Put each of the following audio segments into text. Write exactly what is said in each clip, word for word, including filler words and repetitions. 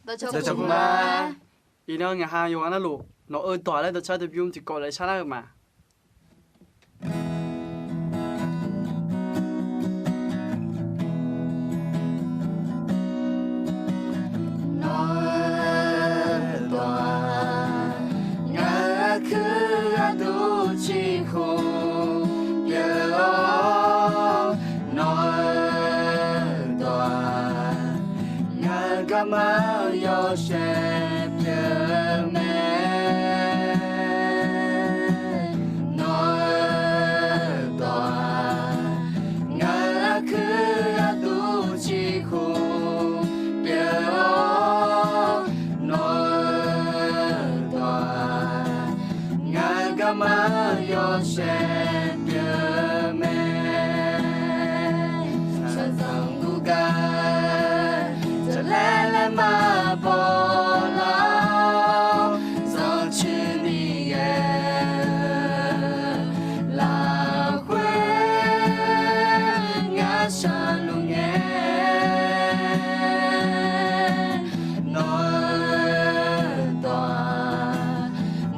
Dawqcawq ma. Iqnan ngaq ha yawqghaq navluf nawq-eu dawq laer dawqcar dawqbymr tiqkawv lof-aer sharlar-eu ma. Nawq-eu dawq-aq, ngaq-euq aqkuir gharduq ciqkhmq pyeuf-awr, nawq-eu dawq-aq, ngaq-euq garma yawshaef pyeuf mae. Nawq-eu dawq-aq, ngaq-euq aqkuir gharduq ciqkhmq pyeuf-awr, nawq-eu dawq-aq, ngaq-euq garma yawshaef pyeuf mae. Shaqzanq guvgar jaqlaer laer maqbaw lar-awr, zanrcuir ni ghae-eu lafkhoer ngar shaqluf ngae. Nawq-eu dawq-aq,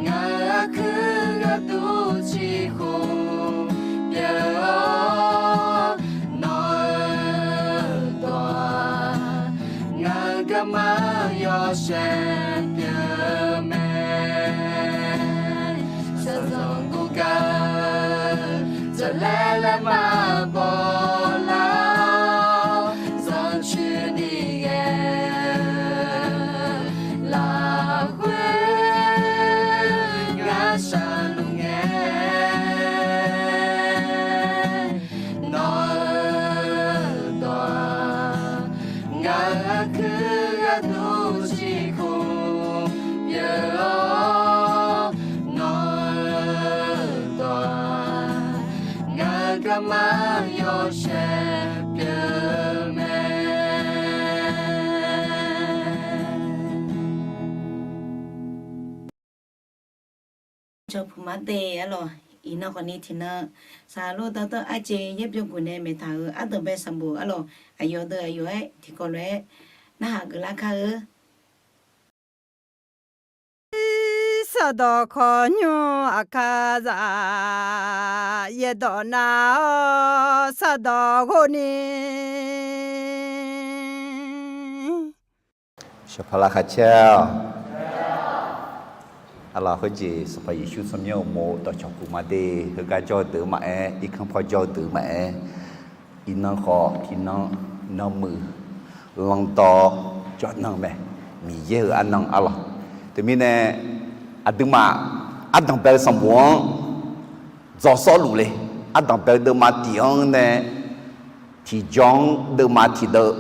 ngaq-euq aqkuir gharduq ciqkhmq pyeuf-awr, nawq-eu dawq-aq, ngaq-euq garma yawshaef pyeuf mae. Shaqzanq guvgar jaqlaer laer maqbaw lar-awr, zanrcuir ni ghae-eu lafkhoer ngar shaqluf ngae. Nawq-eu dawq-aq, ngaq-euq aqkuir gharduq ciqkhmq pyeuf-awr, nawq-eu dawq-aq, ngaq-euq garma yawshaef pyeuf mae. Cawqpuq mar de arlawq, iqnan khawfni tiqnan saqlof dawrdanr arjeq yaer byov guf nae maeqtaq-euq ardanqbae sanqbof arlawq, aqyawf deuq aqyawf-aer tiqkawv lof-aer narhaq geuflar kar-eu. Irsaq dawq khawf nymr aqkar zaq, yaerdawq nar-awr saq dawq ghov ni. Shaqpaq lavkhaq caer-awq. Arlawq, khoerjeq Sanqpaq Yeqsur tsawrmyanr uqmov dawqcawq puq mar de, heugar jawr-eu deuq maqaer, irkanr paw jawr-eu deuq maqaer, iqnan khawf tiqnan nanmuiq landawr jawr nan mae, Miqyaer-euq arnan arlawq. Teumirnae aqduimaf ardanqbae-eu sanqbof-anr dzaw sawrluf le. Ardanqbae-eu deuvma tiq-anr nae tiqjawr-anr deuvma tiqdeuv.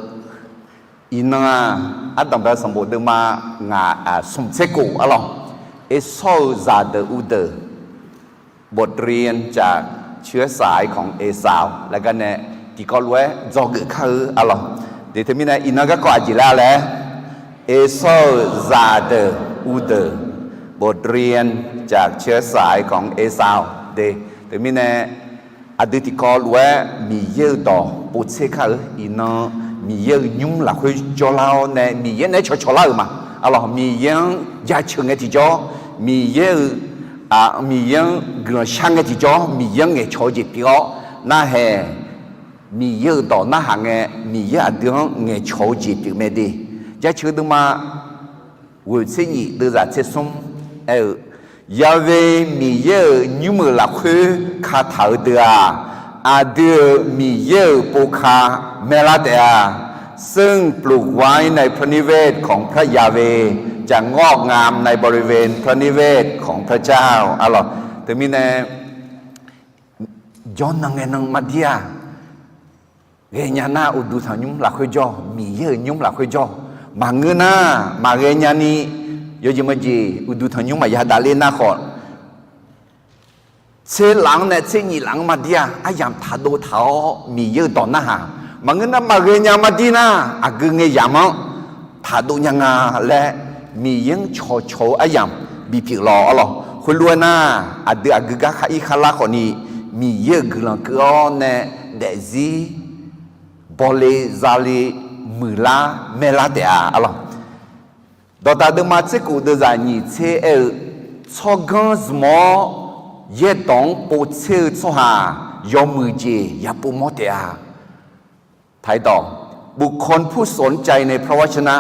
Iqnan-aq, ardanqbae-eu sanqbof deuvma ngaq smq tser kof arlawq. Ersawr-eu zaqdeuq uvdeuq, บทเรียนจากเชื้อสายของเอซาว laer gar nae tiqkawv lof-aer dzawgeuf kar-eu arlawq. De teumirnae iqnan garkawv aqjeq lar laer, Ersawr-eu zaqdeuq uvdeuq, บทเรียนจากเชื้อสายของเอซาว de. Teumirnae aqdui tiqkawv lof-aer Miqyaer-euq dawq povtser kar-eu. Iqnan Miqyaer-euq nymr lafkhoer jawrlar-awr nae Miqyaer naeq-aer cawqcawq lar-euq ma. Arlawq, Miqyaer-anr jaceuq ngae tiqjawr, Miqyaer-euq, Miqyaer-anr guiqlanq shar ngae tiqjawr, Miqyaer-anr ngaeqcawq-eu jeq pyeuf-awr narhae, Miqyaer-euq dawq narhaq ngae Miqyaer aqdui-anr ngaeqcawq-eu jeq pyeuf mae de. Jaceuq deuvma ghoeq tser nyif deuvzaq tser smr aer-eu, Yahweh Miqyaer-euq nymr-euq lafkhoer kataq-eu deuq-aq, aqdui-euq Miqyaer-euq pov ka maerlar taef-a. ซึ่งปลูกไว้ในพระนิเวศของพระยาเวห์ จะงอกงามในบริเวณพระนิเวศของพระเจ้า arlawq. Teumirnae jawr nan ngae nan mardir-aq, ghaenya nar uqduq tanqnymr lafkhoer jawr, Miqyaer-euq nymr lafkhoer jawr. Maqngeur nar maqghaenya ni yawjeq maqjeq uqduq tanqnymr maqya davler nar khawf, tser laf-anr nae tser nyif laf-anr mardir-aq, aryamq taqdov taq-awr Miqyaer-euq dawq narhaq. Maqngeur nar maqghaenya mardir nar, aqgeu ngae yamq-anr taqdov nya nga laer, Miqyaer-anr cawqcawq-eu aryamq bipyeuf lawq arlawq. Khoerlof-aer nar, aqdui aqgeu gar khar ir khar lar khawfni, Miqyaer-euq guiqlanq keuv-awr nae daefzir bawle zale muiqlar maerlar taef-a arlawq. Dawqdaq deuvma tserkhof deuvzaq nyiq tser aer-eu, tsawrganr zmq-awr yaerdawq-anr povtser-eu tsawrhaq yawmuiq jeq yapov mawr taef-a. ไทย ดอก บุคคลผู้สนใจในพระวจนะ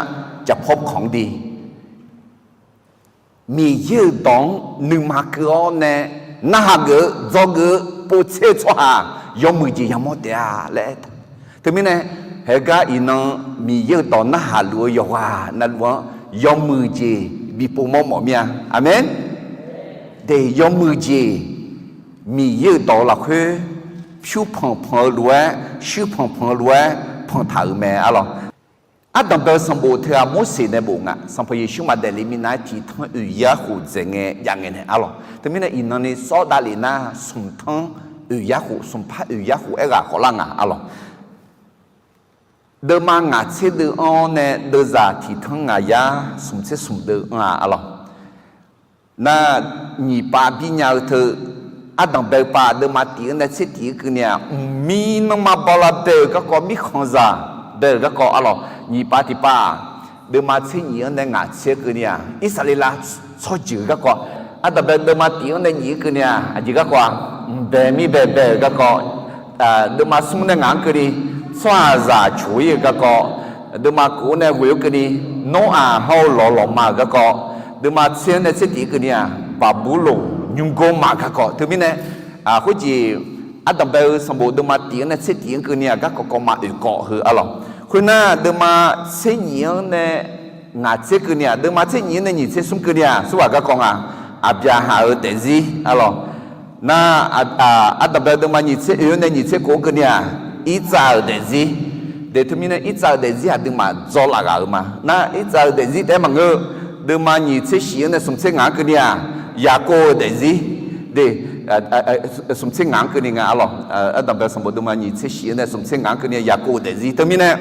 จะพบของดี Miqyaer-euq dawq-anr nuima keuv-awr nae narhaq geuf-eu dzawgeuf-eu povtser-eu tsawrhaq yawmuiq jeq yamawr taef-a laer aer-a. Teumirnae, haegar iqnan Miqyaer-euq dawq narhaq luf-eu yawqghaq navluf-anr yawmuiq jeq bipov mawr mawf mir-a. Aqmeq. De yawmuiq jeq Miqyaer-euq dawq-eu lafkhoer pyur panq panq-eu lof-aer, shuir panq panq-eu lof-aer panq taq-euq mae arlawq. Ardanqbae-eu sanqbof teughaq Morseq nae bof nga. Sanqpaq Yeqsur maqdaef le minav-aer tiqtanq oeq yar khof dzaeq ngae jav ngae nae arlawq. Teumirnae iqnan ni sawr davlef nar, smq tanr oeq yar khof, smq par oeq yar khof aerghaq khawf lar nga arlawq. Deuvma ngaq tser deuv-anr nae deuvzaq tiqtanr ngaq yar smq tser smq deuv-anr-a arlawq. Nar, nyiq pav bir nya-eu teu, ardanqbae-eu pav deuvma tif-anr nae tser tif-anr keuvni-aq, mqmir nanrma bawlar bae-euq garkawv, mirkhanqzaq bae-euq garkawv arlawq. Nyiq pav tiq pav-aq, deuvma tser nyif-anr nae ngaq tser keuvni-aq, Irsaqleqlav tsawrjeuq garkawv, ardanqbae deuvma tif-anr nae nyif-anr keuvni-aq, aqjeq garkawv-aq, mqbae mir bae bae-euq garkawv, deuvma smr nae ngaq-anr keuvni, tsawrhaqzaq coq-ir-eu garkawv, deuvma kof-anr nae ghoe-awr keuvni, Noraq hawr-eu lawq lawqma-euq garkawv, deuvma tser-anr nae tser tif-anr keuvni-aq, Baqburloq nymrgor ma garkawv. Teumirnae, khoerjeq ardanqbae-eu sanqbof deuvma tif-anr nae tser tif-anr keuvni-aq, garkawv kawv ma oeq kawv heu arlawq. Khoernar, deuvma tser nyif-anr nae ngaq tser keuvni-aq, deuvma tser nyif-anr nae nyiq tser smr keuvni-aq, aqsurghaq garkawv nga. Aqbyaqhaq-euq daefzir arlawq. Nar, ardanqbae deuvma nyiq tser oeq-anr nae nyiq tser kof-anr keuvni-aq, Irtsav-euq daefzir. De teumirnae Irtsav-euq daefzir aqduimaf dzawr laf ghaq-euq ma. Nar, Irtsav-euq daefzir taef-aer maqngeur-eu, deuvma nyiq tser shif-anr nae smq tser ngaq-anr keuvni-aq, Yaqkov-euq daefzir. De, smq tser ngaq-anr keuvni nga arlawq. Ardanqbae sanqbof deuvma nyiq tser shif-anr nae smq tser ngaq-anr keuvni-aq, Yaqkov-euq daefzir. Teumirnae,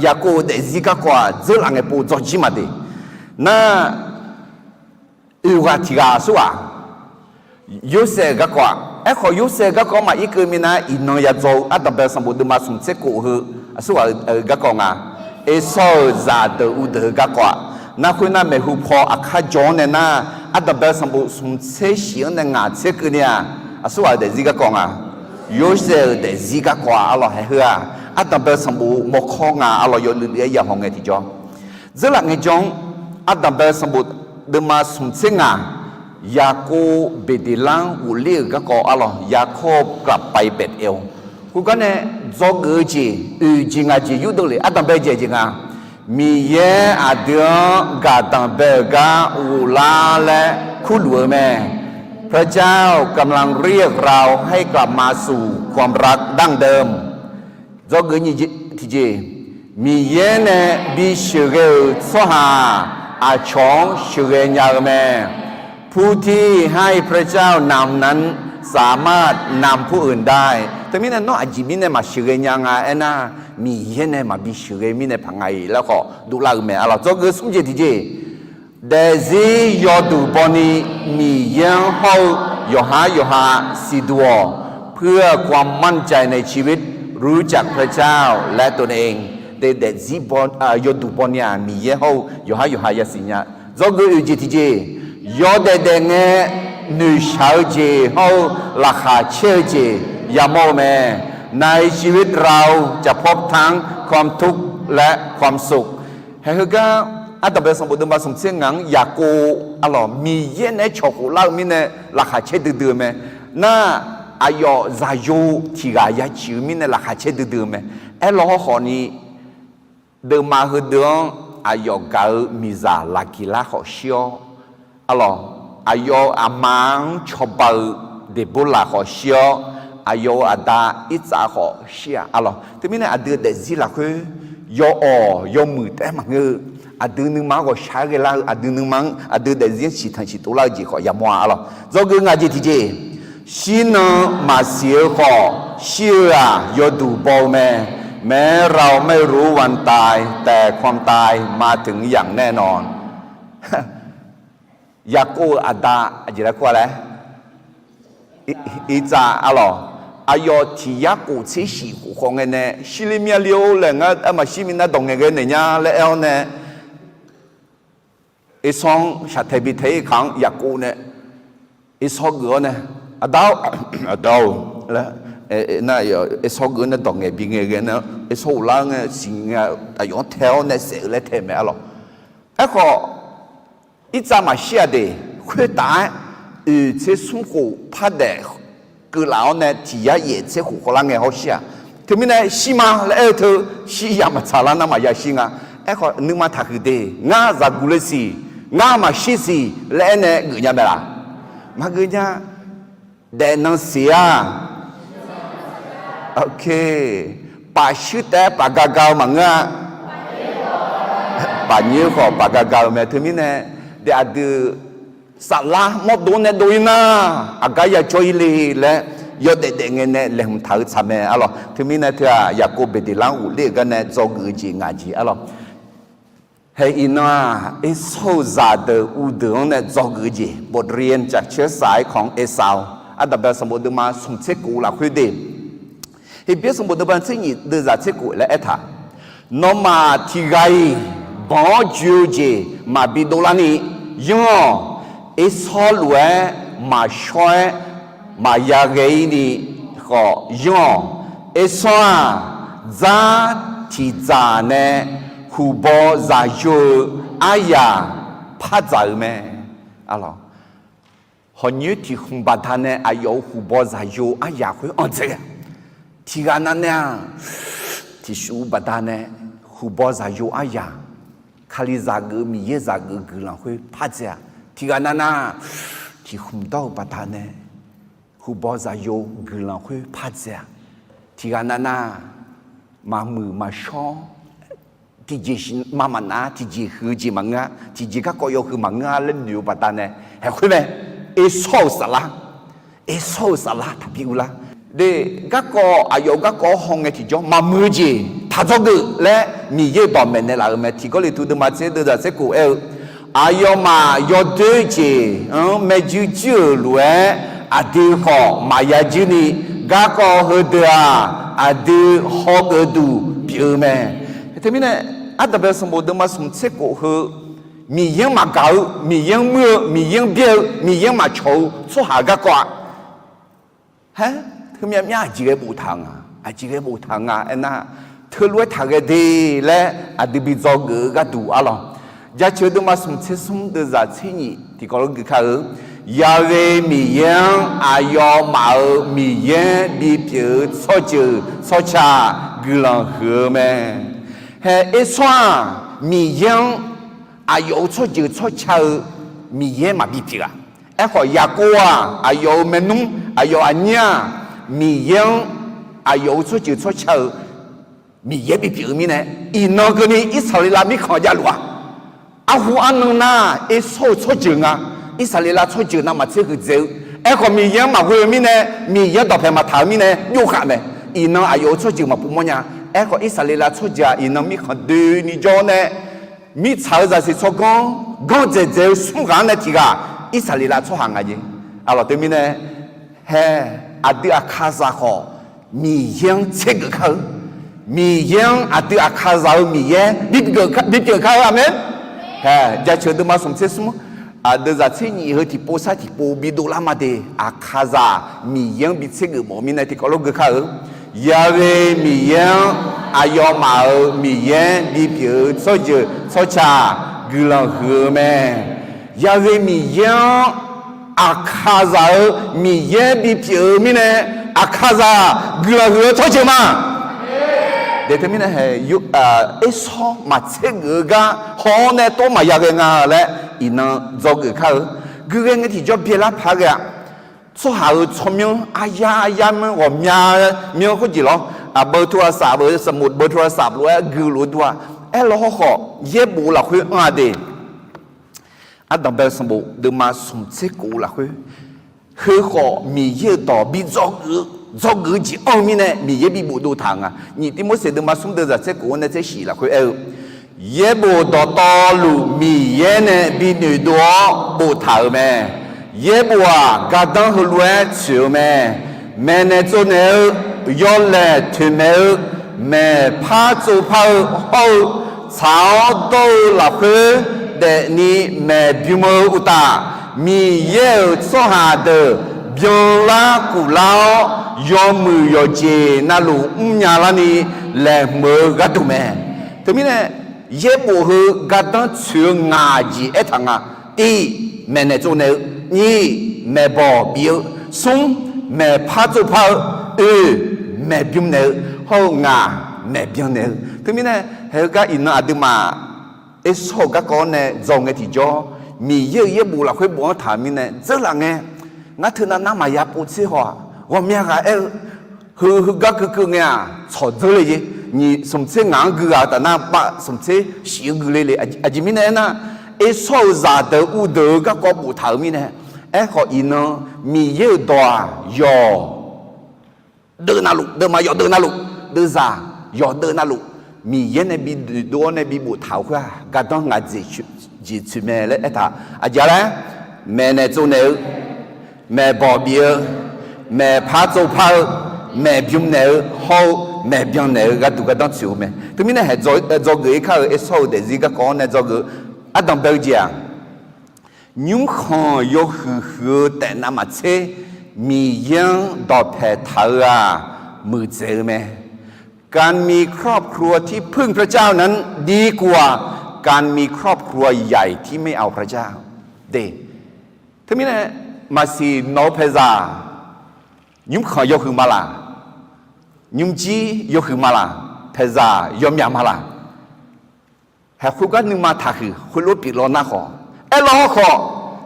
Yaqkov-euq daefzir garkawv-aq, dzeurlaf ngae pov dzawrjir maqde. Nar, oeq ghaq tiq ghaq aqsurghaq, Yorsaev-euq garkawv-aq, aerkhawf Yorsaev-euq garkawv maqir keuv minav-aer iqnan yadzaw-eu ardanqbae sanqbof deuvma smq tser kof heu aqsurghaq-euq garkawv nga. Ersawr-euq zaqdeuq uvdeuq-eu garkawv-aq, nar khoernar maeqhu paw aqkar jawr-anr nae nar, ardanqbae sanqbof smq tser shif-anr nae ngaq tser keuvni-aq, aqsurghaq-euq daefzir garkawv nga. Yorsaev-euq daefzir garkawv-aq arlawq haeq heu-aq, ardanqbae sanqbof mawrkawr nga arlawq yawluiv luiv-aer yahaw ngae tiqjawr. Dzeurlaf ngaejawr-anr, ardanqbae sanqbof deuvma smq tser ngaq, Yaqkov Beqdeqlar-anr ghofler-euq garkawv arlawq, Yakob กลับไปเบเอล. Khoergar nae dzawgeuf-eu jeq oeq jeq ngaq jeq yurdov lef ardanqbae jaeq jeq nga. Miqyaer aqdui-anr gaqdanq bae-euq gar ghoflar laer kurluf-eu mae. พระเจ้ากำลังเรียกเราให้กลับมาสู่ความรักดั้งเดิม Dzawgeuf nyiq jeq tiqjeq, Miqyaer nae bisheuqghae-euq tsawrhaq aqcawq-anr sheuqghae nya-eu mae. ผู้ที่ให้พระเจ้านำนั้นสามารถนำผู้อื่นได้ Teumirnae nawr aqjeq mirnae maqsheuqghae nya nga aernar, Miqyaer nae maqbi sheuqghae mirnae paq nga-iq laer khawf dovlar-eu mae arlawq. Dzawgeuf smr jeq tiqjeq, daefzir yawduq bawni Miqyaer-anr hawr-eu yawqhar yawqha siqduq-awq. เพื่อความมั่นใจในชีวิตรู้จักพระเจ้าและตนเอง De daefzir yawduq bawni-aq, Miqyaer hawr-eu yawqhar yawqha yasiq nya. Dzawgeuf oeq jeq tiqjeq, yawdaef daef ngae noeqshaq-eu jeq hawr-eu laqkhaq caer-eu jeq yamawr-eu mae. ในชีวิตเราจะพบทั้งความทุกข์และความสุข Haeq heugar, ardanqbae sanqbof deuvma smq tser ngaq-anr Yaqkov arlawq, Miqyaer naeq-aer cawq khof lar-eu mirnae laqkhaq caer duidui-eu mae. Nar, aqyawf zaqyo tiq ghaq ya ciq-eu mirnae laqkhaq caer duidui-eu mae. Aerlaw hawrkhawf ni, deuvma heudeuq-anr aqyawf gaq-eu miqzaq Laqgiqlar khawf shir-awr, arlawq, aqyawf-euq aqma-anr cawba-eu Deqborlaq khawf shir-awr, aqyawf-euq aqda Irtsav khawf shir-aq arlawq. Teumirnae aqdui daefzir lafkhoer yawawq yawmuiq taef-aer maqngeur-eu, aqdui nuima-anr ghawqshaq-aer ghaelar-eu, aqdui nuima-anr aqdui daefzir-anr ciqtanq ciqtov lar-eu jeq khawf yamawr-a arlawq. Dzawgeuf ngaq jeq tiqjeq, shirnan maqsiq-eu khawf shir-eu-aq yawduq baw-eu mae. แม้เราไม่รู้วันตาย แต่ความตายมาถึงอย่างแน่นอน Yaqkov-euq aqda aqjeq laer kur-a laer, Irtsav arlawq, aqyawf tiq yar khof tser shif khof khawf ngae nae shirler myav le-or laer ngar, armaqshir minav dawq ngaeqghae naeq nya laer aer-awr nae, Ersawr-anr shaqtae bi tae-ir kaq-anr Yaqkov nae Ersawr geuf-awr nae, Aqda-or, aqda-or laer, nar, Ersawr geuf-awr nae dawq ngaeq bi ngaeq ghae nar, Ersawr ghoflar ngae siqnya tafyawf-anr tae-awr nae saef-eu laer tae mae arlawq. Aerkhawf, irtsav maqshir-aq de, khoertaf-aer oeq tser smr khof par daef keuvlaf-awr nae tiq yar yaef tser khof khawvlar ngae hawshir-aq. Teumirnae shir ma laer aer-eu teu, shir ya maqtsaq lar nar maqya shir nga. Aerkhawf nuima taqhuiq de, ngar zaqguq le siq, ngar maqshir siq laer aer nae geufnya mae laq? Maqgeuf nya. Daefnan siq-aq, ok, paf shuir taef-aer paf gaga-eu maqngeur-a. Paf nyoer khawf paf gaga-eu mae. Teumirnae, de aqdui saflar mawrdo nae dov-ir nar, aqgar ya jawr-ir le laer yawdaef daef ngae nae laeqhmq taq-eu tsaq mae arlawq. Teumirnae teu-aq, Yaqkov Beqdeqlar-anr ghofler-euq gar nae dzawgeuf-eu jeq ngaq jeq arlawq. Hae iqnan-aq, Ersawr-euq zaqdeuq uvdeuq-anr nae dzawgeuf-eu jeq, บทเรียนจากเชื้อสายของเอซาว Aqdaqbae sanqbof deuvma smq tser kof lafkhoer de, Heqbyaer sanqbof deuvma tser nyif deuvzaq tser kof laer aertaq, nawmaf tiq ghaq-iq banq-awr joe-eu jeq maqbi dovlarni yanr-awq. Ersawr lof-aer maqshawr-aer maqya ghae-ir ni khawf yanr-awq. Ersawr-aq, dzar tiqdzaq nae huqbaw zaqyo-eu aryaq par dzaq-eu mae. Hawqnyoer tiq khmq baqdanae aqyawf-euq huqbaw zaqyo-eu aryaq khoer anr dzae-a. Tiqghaq nav nae-aq, tiqshuv baqdanae huqbaw zaqyo aryaq, Kalizaq geuf-eu Miqyaer zaq geuf-eu guiqlanq khoer par dzae-a. Tiqghaq nav nar, tiq khmq dawr-eu baqdanae huqbaw zaqyo guiqlanq khoer par dzae-a. Tiqghaq nav nar, maqmuiq maqshawr, tiqjeq siqma maqnav, tiqjeq huiq-eu jeq maqngeur-a, tiqjeq garkawv yawhuiq maqngeur-a laer noeq-eu baqdanae, haeq khoer mae. Ersawr-euq saflar, Ersawr-euq saflar taqbi uvlar. De, garkawv aqyawf-euq garkawv-anr hawngae tiqjawr maqmuiq-eu jeq taq dzawgeuf laer Miqyaer-euq dawq maeqnaeq laf-euq mae. Tiq Gawrliqtu deuvma tser deuvzaq tser kof aer-eu, aqyawfmaf yawdoer jeq-anr maerjuir juir-euq lof-aer, aqdui khawf maqya juir ni, garkawv heudeuq-aq, aqdui hawgeuf duq pyeuf-eu mae. Teumirnae, Aqdaqbae sanqbof deuvma smq tser kof heu, Miqyaer-anr maqgaq-eu, Miqyaer-anr muir-eu, Miqyaer-anr byaer-eu, Miqyaer-anr maqcawq-eu tsawrhaq-euq garkawv-aq, haer, heumyav myav aqjeq ghae boftaq-eu nga, aqjeq ghae boftaq-eu nga aernar, teulof-aer taqghae de laer aqdui bi dzawgeuf-eu gharduq arlawq. Jaceuq deuvma smq tser smr deuvzaq tser nyif tiqkawv lof gui kar-eu, Yaghae Miqyaer-anr aqyawfmaf-euq Miqyaer bipyeuf-eu tsawrjeuq tsawrca guiqlanq huiq-eu mae. Hae, Ersawr-aq, Miqyaer-anr aqyawf-euq tsawrjeuq tsawrca-eu Miqyaer maqbi pyeuf-a. Aerkhawf, Yaqkov-aq, aqyawf-euq maernmr, aqyawf aqnyir-aq, Miqyaer-anr aqyawf-euq tsawrjeuq tsawrca-eu Miqyaer bipyeuf-eu mirnae, iqnan keuvni Irsaqleqlav mirkhanq javluf-a. Arhu arnan nar, Ersawr-euq tsawrjeuq nga. Irsaqleqlav tsawrjeuq navmaqtser huiqdzaeq-eu. Aerkhawf, Miqyaer-anr maqghoe-eu mirnae, Miqyaer-anr dawqpaeq maqtaq-eu mirnae, jov khaf mae. Iqnan aqyawf-euq tsawrjeuq maqpov mawrnya. Aerkhawf, Irsaqleqlav tsawrjeuq-aq, iqnan mirkhanq doeni jawr nae, mirtsaq-euq zaqsiq tsawrganr ganr dzaeqdzaeq-eu smr ghaq-anr nae tiq ghaq Irsaqleqlav tsawrhaq nga jeq. Arlawq teumirnae, hae, aqdui Aqkaqzaq khawf Miqyaer-anr tsergeuf kar-eu, Miqyaer-anr aqdui Aqkaqzaq-eu Miqyaer bipyeuf kar-eu, aqmeq. Hae, Jaceuq deuvma smq tser smr, aqdui zaq tser nyif heu tiqpov sar tiqpov bidov lar ma de, Aqkaqzaq Miqyaer-anr bi tsergeuf mawf-eu mirnae tiqkawv lof gui kar-eu, Yaghae Miqyaer-anr aqyawfmaf-euq Miqyaer bipyeuf-eu tsawrjeuq tsawrca guiqlanq huiq-eu mae. Yaghae Miqyaer-anr Aqkaqzaq-euq Miqyaer bipyeuf-eu mirnae, Aqkaqzaq guiqlanq huiq-eu tsawrjeuq ma. Daeq teumirnae hae, Ersawr maqtsergeuf-eu gar haw-awr nae tov maqya ghae nga laer iqnan dzawgeuf kar-eu. Guighae ngae tiqjawr byaelar paq-aer ghae-a. Tsawrhaq-euq tsawrmyanr aryar aryar myanr ghawqmya myanr khoerjeq lawr, aqbeuv โทรศัพท์ beuv สมุด beuv โทรศัพท์ lof-aer guiqluf-eu dur-a. Aerlawr hawrkhawf, yaerbof lafkhoer anr-a de. Ardanqbae sanqbof deuvma smq tser kof lafkhoer, heukhawf Miqyaer-euq dawq bi dzawgeuf-eu jeq anr-eu mirnae Miqyaer bi bofdov taq-euq nga. Nyiq Tivmorseq deuvma smr deuvzaq tser kof-anr nae tser shif lafkhoer aer-eu, Yaerbof dawqtawvluf Miqyaer nae bi noeqdov-awr boftaq-euq mae. Yaerbof-aq, gardanr heulof-aer tsoeq-eu mae. Maeqnaeq tsovnaeq-eu, yawlaeq toeqmaeq-eu, maeqpar tsovpar-eu hawr-eu, tsaq-awr dawr-eu lafkhoer daefni maeqbym-eu uqtaf, Miqyaer-euq tsawrhaq deuq byanlar kuflar-awr, yawmuiq yawqjeq navluf mrnya larni laeqhmq-eu gharduq mae. Teumirnae, yaerbof heu gardanr tsoeq-eu ngaq jeq aertaq nga. Tiv, maeqnaeq tsovnaeq-eu. Nyiq, maeqbawq bif-eu. Smr, maeqpar tsovpar-eu. Oe, maeqbym naeq-eu. Hawr-eu ngaq, maeqbyan naeq-eu. Teumirnae, haeq-eu gar iqnan aqduimaf Ersawr-euq garkawv-anr nae dzaw ngae tiqjawr, Miqyaer-euq yaerbof lafkhoer bof-anr taq-euq mirnae dzeurlaf ngae, ngar teunav nar maqya pov tser haw-aq, ghawqmya ghaq aer-eu, heu heugar keuvkeuv ngae-aq, tsawq dzeur le jeq. Nyiq smq tser ngaq-anr gui ghaq-eu taf nar, bav smq tser shif-eu gui le le. Aqjeq mirnae aernar, Ersawr-euq zaqdeuq uvdeuq-eu garkawv boftaq-euq mirnae, aerkhawf iqnan Miqyaer-euq dawq-aq, yawq deuvnavluf, deuvma yawqdeuv navluf, deuvzaq yawqdeuv navluf, Miqyaer nae bi noeqdov-awr nae bi boftaq-euq khoer-aq, gardanr ngaq jeq tsoeq mae laer aertaq. Aqjeq-a laer, maeqnaeq tsovnaeq-eu, maeqbawq bif-eu, maeqpar tsovpar-eu, maeqbym naeq-eu hawr-eu maeqbyan naeq-eu gharduq gardanr tsoeq-eu mae. Teumirnae haeq dzawgeuf-ir kar-euq Ersawr-euq daefzir garkawv-anr nae dzawgeuf-eu ardanq bae-eu jeq-aq, nymrkhanq yawhuiq huiq-eu taef navmaqtser, Miqyaer-anr dawqpaeq taq-eu-aq, muiqdzaeq-eu mae. การมีครอบครัวที่พึ่งพระเจ้านั้นดีกว่า การมีครอบครัวใหญ่ที่ไม่เอาพระเจ้า de. Teumirnae, maqsiq nawq-eu paeqzaq nymrkhanq yawhuiq ma laq, nymrjir yawhuiq ma laq, paeqzaq yawmyaq ma laq. Haeq khoergar nuima taqhuiq khoerlof pyeuf law nar khawf, aerlaw hawrkhawf,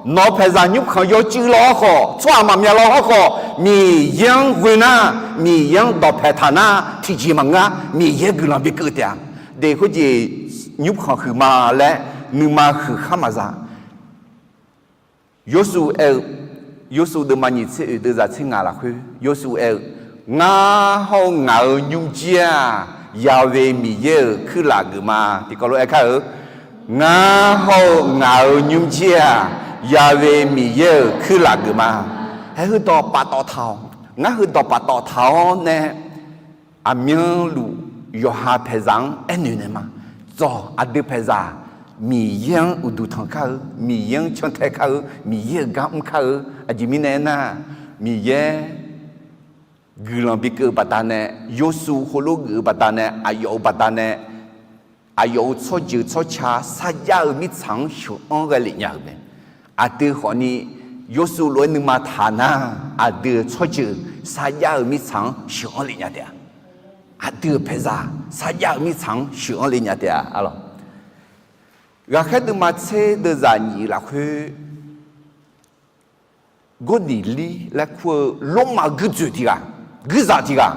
nawq-eu paeqzaq nymrkhanq yawcuiv law hawrkhawf, tsawrhaq maqmya law hawrkhawf, Miqyaer-anr ghoe nar, Miqyaer-anr dawqpaeq taq nar, tiqjeq maqngeur-a. Miqyaer guiqlanq bikeuv taef-a. De khoerjeq nymrkhanq huiq ma laer nuima huiq khar maqza. Yawshuif aer-eu, Yawshuif deuvma nyiq tser oeq deuvzaq tser ngaq lafkhoer Yawshuif aer-eu, Ngar hawr-eu ngaq-euq nymrjir-aq, Yahweh Miqyaer-euq kuirlaf geuf ma. Tiqkawv lof-aer kar-eu, Ngar hawr-eu ngaq-euq nymrjir-aq, Yahweh Miqyaer-euq kuirlaf geuf ma. Haeq heudawq paftawf taq-awq, ngar heudawq paftawf taq-awr nae, aqmyanluf yawqha paeqzaq-anr aernoeq naeq ma. Dzawq aqdui paeqzaq Miqyaer-anr uqduq tanq kar-eu, Miqyaer-anr cantae kar-eu, Miqyaer-euq gar mr kar-eu. Aqjeq mirnae aernar, Miqyaer guiqlanq bikeuv-eu baqdanae, Yawshuif heulof geuf-eu baqdanae, aqyawf-euq baqdanae, aqyawf-euq tsawrjeuq tsawrca sarjax-eu mirtsaq-anr sheuq-anr ghae lef nya-euq mae. Aqdui khawfni Yawshuif lof-aer nuima taq nar, aqdui-euq tsawrjeuq sarjax-eu mirtsaq-anr sheuq-anr lef nya taef-a. Aqdui-euq paeqzaq sarjax-eu mirtsaq-anr sheuq-anr lef nya taef-a. Arlawq, Ghaqkhaer deuvma tser deuvzaq nyiq lafkhoer Gawrniqlir laer kur-eu Lormav guirdzoeq tiq ghaq, guirzaq tiq ghaq.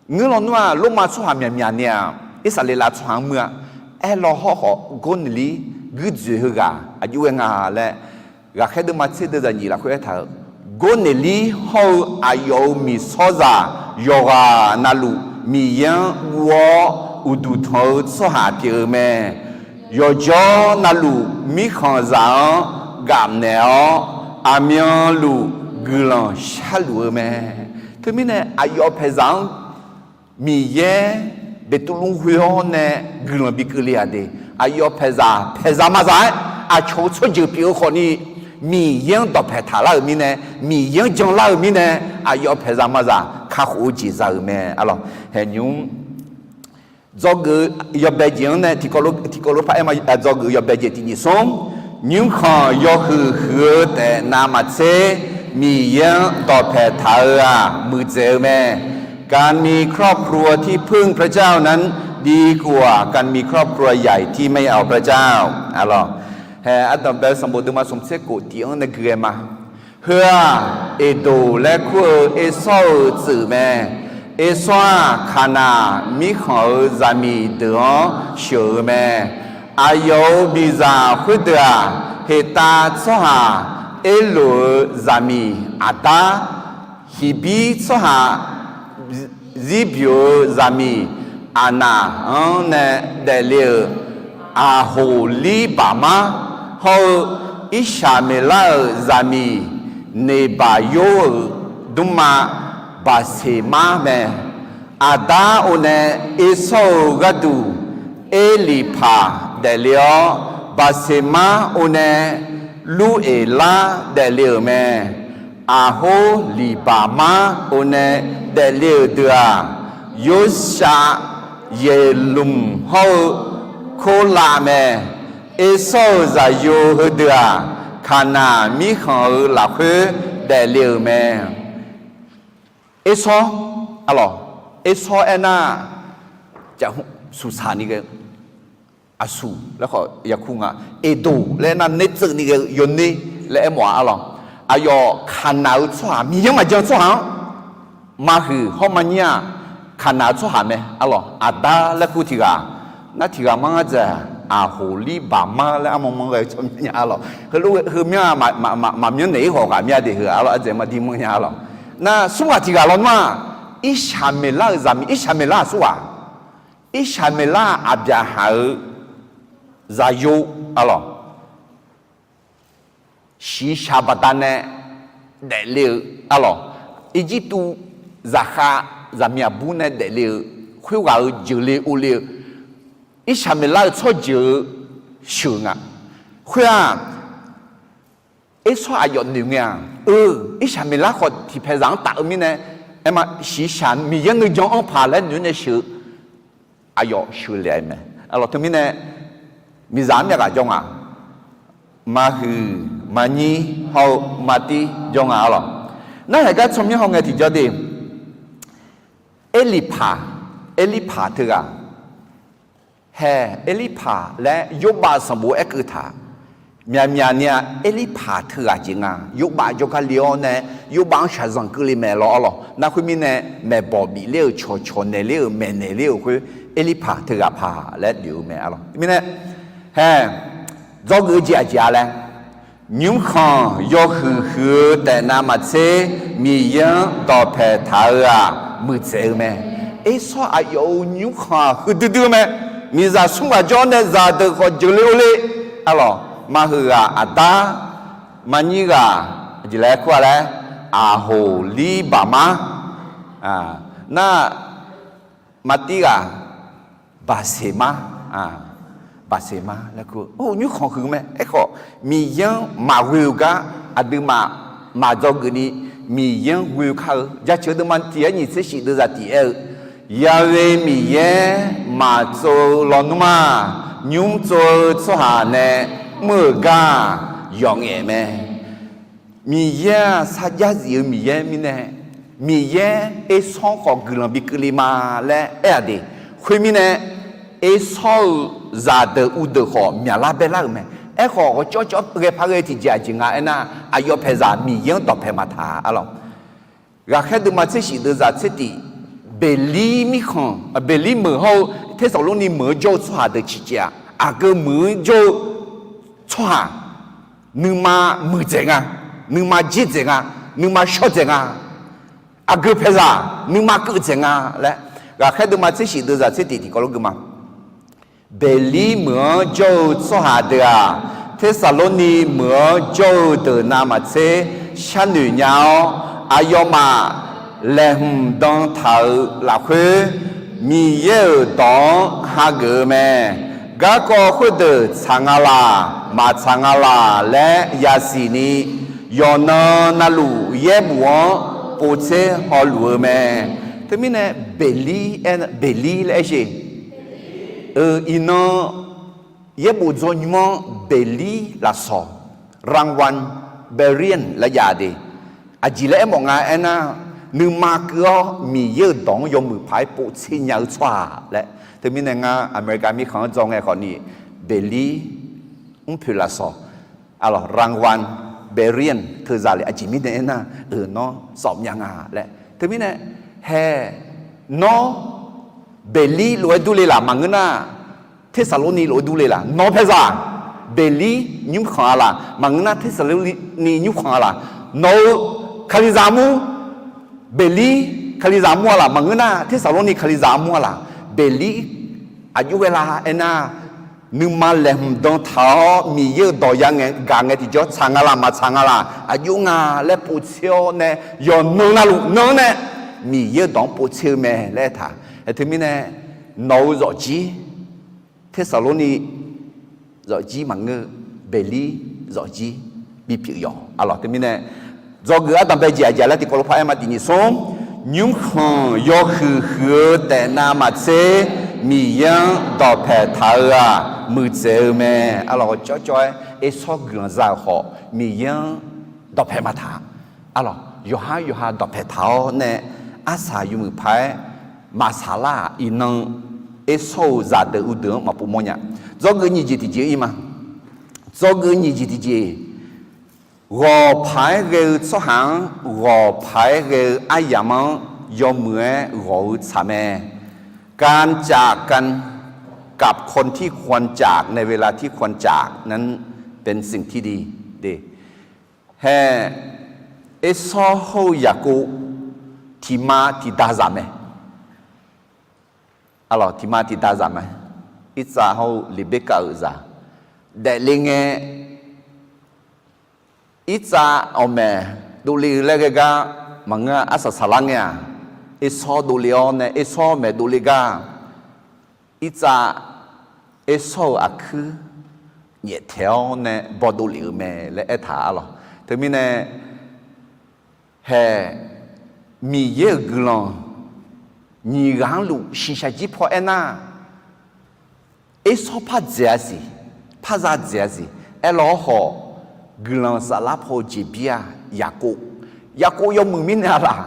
Ngeur lawnmr-a, Lormav tsawrhaq myaqmyaq ni-aq, Irsaqleqlav tsawrhaq-anr muir-a. Aerlaw hawrkhawf, Gawrniqlir guirdzoeq heughaq aqjox ghae nga laer, Ghaqkhaer deuvma tser deuvzaq nyiq lafkhoer aertaq-euq, Gawrniqlir hawr-eu aqyawf-euq miqsawrzaq yawqghaq navluf Miqyaer-anr guv-awr uqduq tanq-eu tsawrhaq pyeuf-eu mae. Yawqjawr navluf mirkhanqzaq-anr gafnaeq-awr, aqmyanluf guiqlanq sharluf-eu mae. Teumirnae aqyawf paeqzaq-anr Miqyaer beqtuvluv ghoe-awr nae guiqlanq bikeuv le-aq de. Aqyawf paeqzaq, paeqzaq maqzaq-aer aqcawq-eu tsawrjeuq pyeuf-eu khawfni, Miqyaer-anr dawqpaeq taqlar-euq mirnae, Miqyaer-anr janlar-euq mirnae, aqyawf paeqzaq maqzaq kakhof-eu jeq za-euq mae. Arlawq, haeqnymr dzawgeuf-eu yawbae jeq-anr nae tiqkawv lof par aer ma. Dzawgeuf-eu yawbae jeq tiq nyiq smr, nymrkhanq yawhuiq huiq-eu taef navmaqtser, Miqyaer-anr dawqpaeq taq-eu-aq muiqdzaeq-eu mae. การมีครอบครัวที่พึ่งพระเจ้านั้นดีกว่าการมีครอบครัวใหญ่ที่ไม่เอาพระเจ้า Arlawq, hae ardanqbae-eu sanqbof deuvma smq tser kof tiq-anr nae gui-aer ma. Heu-aq, Eqdoq laer kur-eu Ersawr-euq tsuif mae. Ersawr-aq, Kaqnaq mirkhanq-euq zaqmiq deuq-anr sheuq-eu mae. Aqyawf-euq miqzaq khoerdeuq-aq, Heqtav tsawrhaq Erloq-euq zaqmiq Aqdar, Hiqbir tsawrhaq Zirbyoq-euq zaqmiq Aqnaq-anr nae daefle-euq Aqhoqlirbaqmar hawr-eu, Irsaqmeqlar-euq zaqmiq Neqbaqyor-euq dmrma Baqseqmar mae. Aqdar-or nae Ersawr-euq gharduq Erliqpaq daefle-awr, Baqseqmar or nae Lur-eq lar daefle-euq mae. Aqhor Liqbaqmar or nae daefle-euq deuq-aq, Yorsav, Yeqlmq hawr-eu Korlav mae. Ersawr-euq zaqyo heudeuq-aq, Kaqnaq mirkhanq-euq lafkhoer daefle-euq mae. Ersawr, alawq, Ersawr aernar, suqsaq ni ghae-eu, aqsuq laer khawf yakur nga. Eqdoq laer aernar, nertseuf ni ghae-eu yawner laer aermawf-a, alawq. Aqyawf Kaqnaq-eu tsawrhaq, Miqyaer maqjan tsawrhaq-anr, Mahuiq hawr Maqnyir-aq, Kaqnaq-eu tsawrhaq mae, alawq. Aqda laer kur tiq ghaq, nar tiq ghaq manr ngar dzaeq, Aqhoqlir Baqmar laer armawr manr ghae-eu tsawrmyanr nya, alawq. Heulof heumyanr-aq, maqmyanr naeq-ir hawq ghaq mya de heu, alawq, ardzaeq maqdir manr nya, alawq. Nar smr ghaq tiq ghaq lawnmr-aq, Irsaqmeqlar-euq zaqmiq, Irsaqmeqlar-aq smr ghaq, Irsaqmeqlar-aq Aqbyaqhaq-euq zaqyo, alawq. Shiqshaq baqdanae daefle-eu, alawq. Irjirtuv zaqkhav zaqmiq aqbur nae daefle-eu, khoerghaq-euq jeuqle ovle-eu, Irsaqmeqlar-euq tsawrjeuq-eu sheuq nga. Khoer-aq, Ersawr aqyawf noeq ngae-aq, eu, Irsaqmeqlar khawf tiqpaeqzaq-anr taf-eu mirnae, aerma shiqshaq Miqyaer nuijan-anr paq laer noeq-aer nae sheuq-eu, aqyawf sheuqle-a mae. Alawq, teumirnae miqzaq-anr myavghaq jawr nga. Mahuiq, Maqnyir hawr-eu Maqtir jawr nga, alawq. Narhaq gar tsawrmyanr hawngae tiqjawr de, Erlirpaq, Erlirpaq teughaq, hae, Erlirpaq laer Yorbav sanqbof aerkeuv taq, myaqmyaq ni-a, Erlirpaq teughaq jeq nga. Yorbav jawrgar le-awr nae, Yorbav-anr shaqzanq keuvle mae lawr, alawq. Nar khoermirnae, maeqbawq bifler-euq cawqcawq naeqler-euq maeqnaeq ler-euq khoer, Erlirpaq teughaq paq laer noeq-eu mae, alawq. Mirnae, hae, dzawgeuf-eu jeq aqjeq-a laer, nymrkhanq yawhuiq huiq-eu taef navmaqtser, Miqyaer-anr dawqpaeq taq-eu-aq muiqdzaeq-eu mae. Ersawr aqyawf-euq nymrkhanq-aq huiqdui dui-eu mae. Miqzaq smr ghaq jawr nae zaqdeuq khawf jeuqle ovle, alawq. Maqhuiq ghaq Aqda, Maqnyir ghaq, aqjeq laer kur-a laer, Aqhoqlir Baqmar, nar, Maqtir ghaq Baqseqmar, Baqseqmar laer kur-eu, nymrkhanq huiq mae. Aerkhawf, Miqyaer-anr maqghoe-euq gar aqduimaf maqdzawgeuf ni, Miqyaer-anr ghoe kar-eu. Jaceuq deuvma tiq-aer nyiq tser shif deuvzaq tiq aer-eu, Ya'we Miqyaer maqtsov-eu lawnmr-aq, nymr tsov-eu tsawrhaq nae mr-euq gar-aq, yawf ngaef mae. Miqyaer-aq sarjax zif-eu Miqyaer mirnae, Miqyaer Ersawr khawf guiqlanq bi keuvle ma laer aer-aq de. Khoermirnae, Ersawr-euq zaqdeuq uvdeuq khawf myaqlar baelar-euq mae. Aerkhawf, ghawqcawv cawv ghae par ghae tiqjeq aqjeq nga aernar, aqyawf paeqzaq Miqyaer-anr dawqpaeq maqtaq-a, alawq. Ghaqkhaer deuvma tser shif deuvzaq tser tif, Beqlir mirkhanq, Beqlir meuq hawr-eu Tersaqlorni meuq-anr jawr-eu tsawrhaq deuq ciqcaev-aq, aqgeu meuq-anr jawr-eu tsawrhaq nuima muiqdzaeq nga, nuima jerdzaeq nga, nuima shawrdzaeq nga, aqgeu paeqzaq nuima keuvdzaeq nga laer, ghaqkhaer deuvma tser shif deuvzaq tser tif tiqkawv lof gui ma. Beqlir meuq-anr jawr-eu tsawrhaq deuq-aq, Tersaqlorni meuq-anr jawr-eu deuq navmaqtser sharnoeq nya-awr, aqyawfmaf laeqhmq dan taq-euq lafkhoer, Miqyaer-euq dawq-anr hageuf-eu mae. Garkawv khoerdeuq tsaq nga laq, maqtsaq nga laq laer yasiq ni, yawqnan navluf yaerbof-anr povtser hawluf-eu mae. Teumirnae, Beqlir aer, Beqlir laer aer sher. Eu, iqnan yaerbof dzawrnymr-anr Beqlir lafsawq, รางวัล Beqlir laer jav de. Aqjeq laer aermawf nga aernar, nuima keuv-awr Miqyaer-euq dawq-anr yawmuiq paq-aer povtser nya-eu tsawrhaq laer. Teumirnae ngar America mirkhanq-anr dzawr ngae khawfni, Beqlir mrpoeq lafsawq, alawq, รางวัล Beqlir teuzaq le. Aqjeq mirnae aernar, eu, nawr sawf myav nga laer. Teumirnae, hae, nawr Beqlir lof-aer durle laq maqngeur nar, Tersaqlorni lof-aer durle laq. Nawq-eu paeqzaq Beqlir nymrkhanq-a laq maqngeur nar, Tersaqlorni nymrkhanq-a laq. Nawq-eu Kalizaq armur Beqlir Kalizaq armur-a laq maqngeur nar, Tersaqlorni Kalizaq armur-a laq. Beqlir aqjox ghae la aernar, nuima laeqhmq dan taq-awr Miqyaer-euq dawq ya ngae gaq ngae tiqjawr tsaq nga laq maqtsaq nga laq, aqjox nga laer povtser-awr nae, yawqnan navluf nan-anr nae Miqyaer-euq dawq-anr povtser-eu mae laer aertaq. Ae, teumirnae nawq-eu zawqjir Tersaqlorni zawqjir maqngeur, baeqlir zawqjir bipyeuf yawq. Aqlawq teumirnae, dzawgeuf ardanqbae jeq aqjeq laer tiqkawv lof paq-aer ma tiq nyiq smr, nymrkhanq yawhuiq huiq-eu taef navmaqtser, Miqyaer-anr dawqpaeq taq-eu-aq muiqdzaeq-eu mae. Aqlawq cawvcawv-aer Ershawr guiqlanq za-euq khawf, Miqyaer-anr dawqpaeq maqtaq. Aqlawq yawqhar yawqha dawqpaeq taq-awr nae, arsaq yawmuiq paq-aer maqsaq lar-aq, iqnan Ershawr-euq zaqdeuq uqdeuq-anr maqpov mawr nya. Dzawgeuf nyiq jeq tiqjeq-ir ma. Dzawgeuf nyiq jeq tiqjeq, ghawq paq-aer ghae-eu tsawrhaq-anr ghawq paq-aer ghae-eu aryamq-anr yawmuiq-aer ghawq-eu tsaq mae. การจากกัน กับคนที่ควรจากในเวลาที่ควรจากนั้นเป็นสิ่งที่ดี Hae, Ershawr hawr-eu Yaqkov tiqma tiqda zaq mae. Aqlawq tiqma tiqda zaq mae. Irtsav hawr-eu Leqberkav-euq zaq daefle ngae, Irtsav awqmaeq dovle-eu laer ghae gar maqngeur-a. Arsaq saqlar ngae-aq, Ershawr dovle-awr nae Ershawr maeq dovle gar, Irtsav Ershawr-euq aqkuir nyaeftaeq-awr nae bawdov lef-euq mae laer aertaq-a lawq. Teumirnae, hae, Miqyaer-euq guiqlanq nyiq ghaq-anr luf shiqshaq jir paw aernar, Ershawr par dzaeq-a siq, par za dzaeq-a siq. Aerlawr hawrkhawf, guiqlanq saflar paw-eu jeqbir-aq, Yaqkov, Yaqkov yawmuiq mirnae-a laq,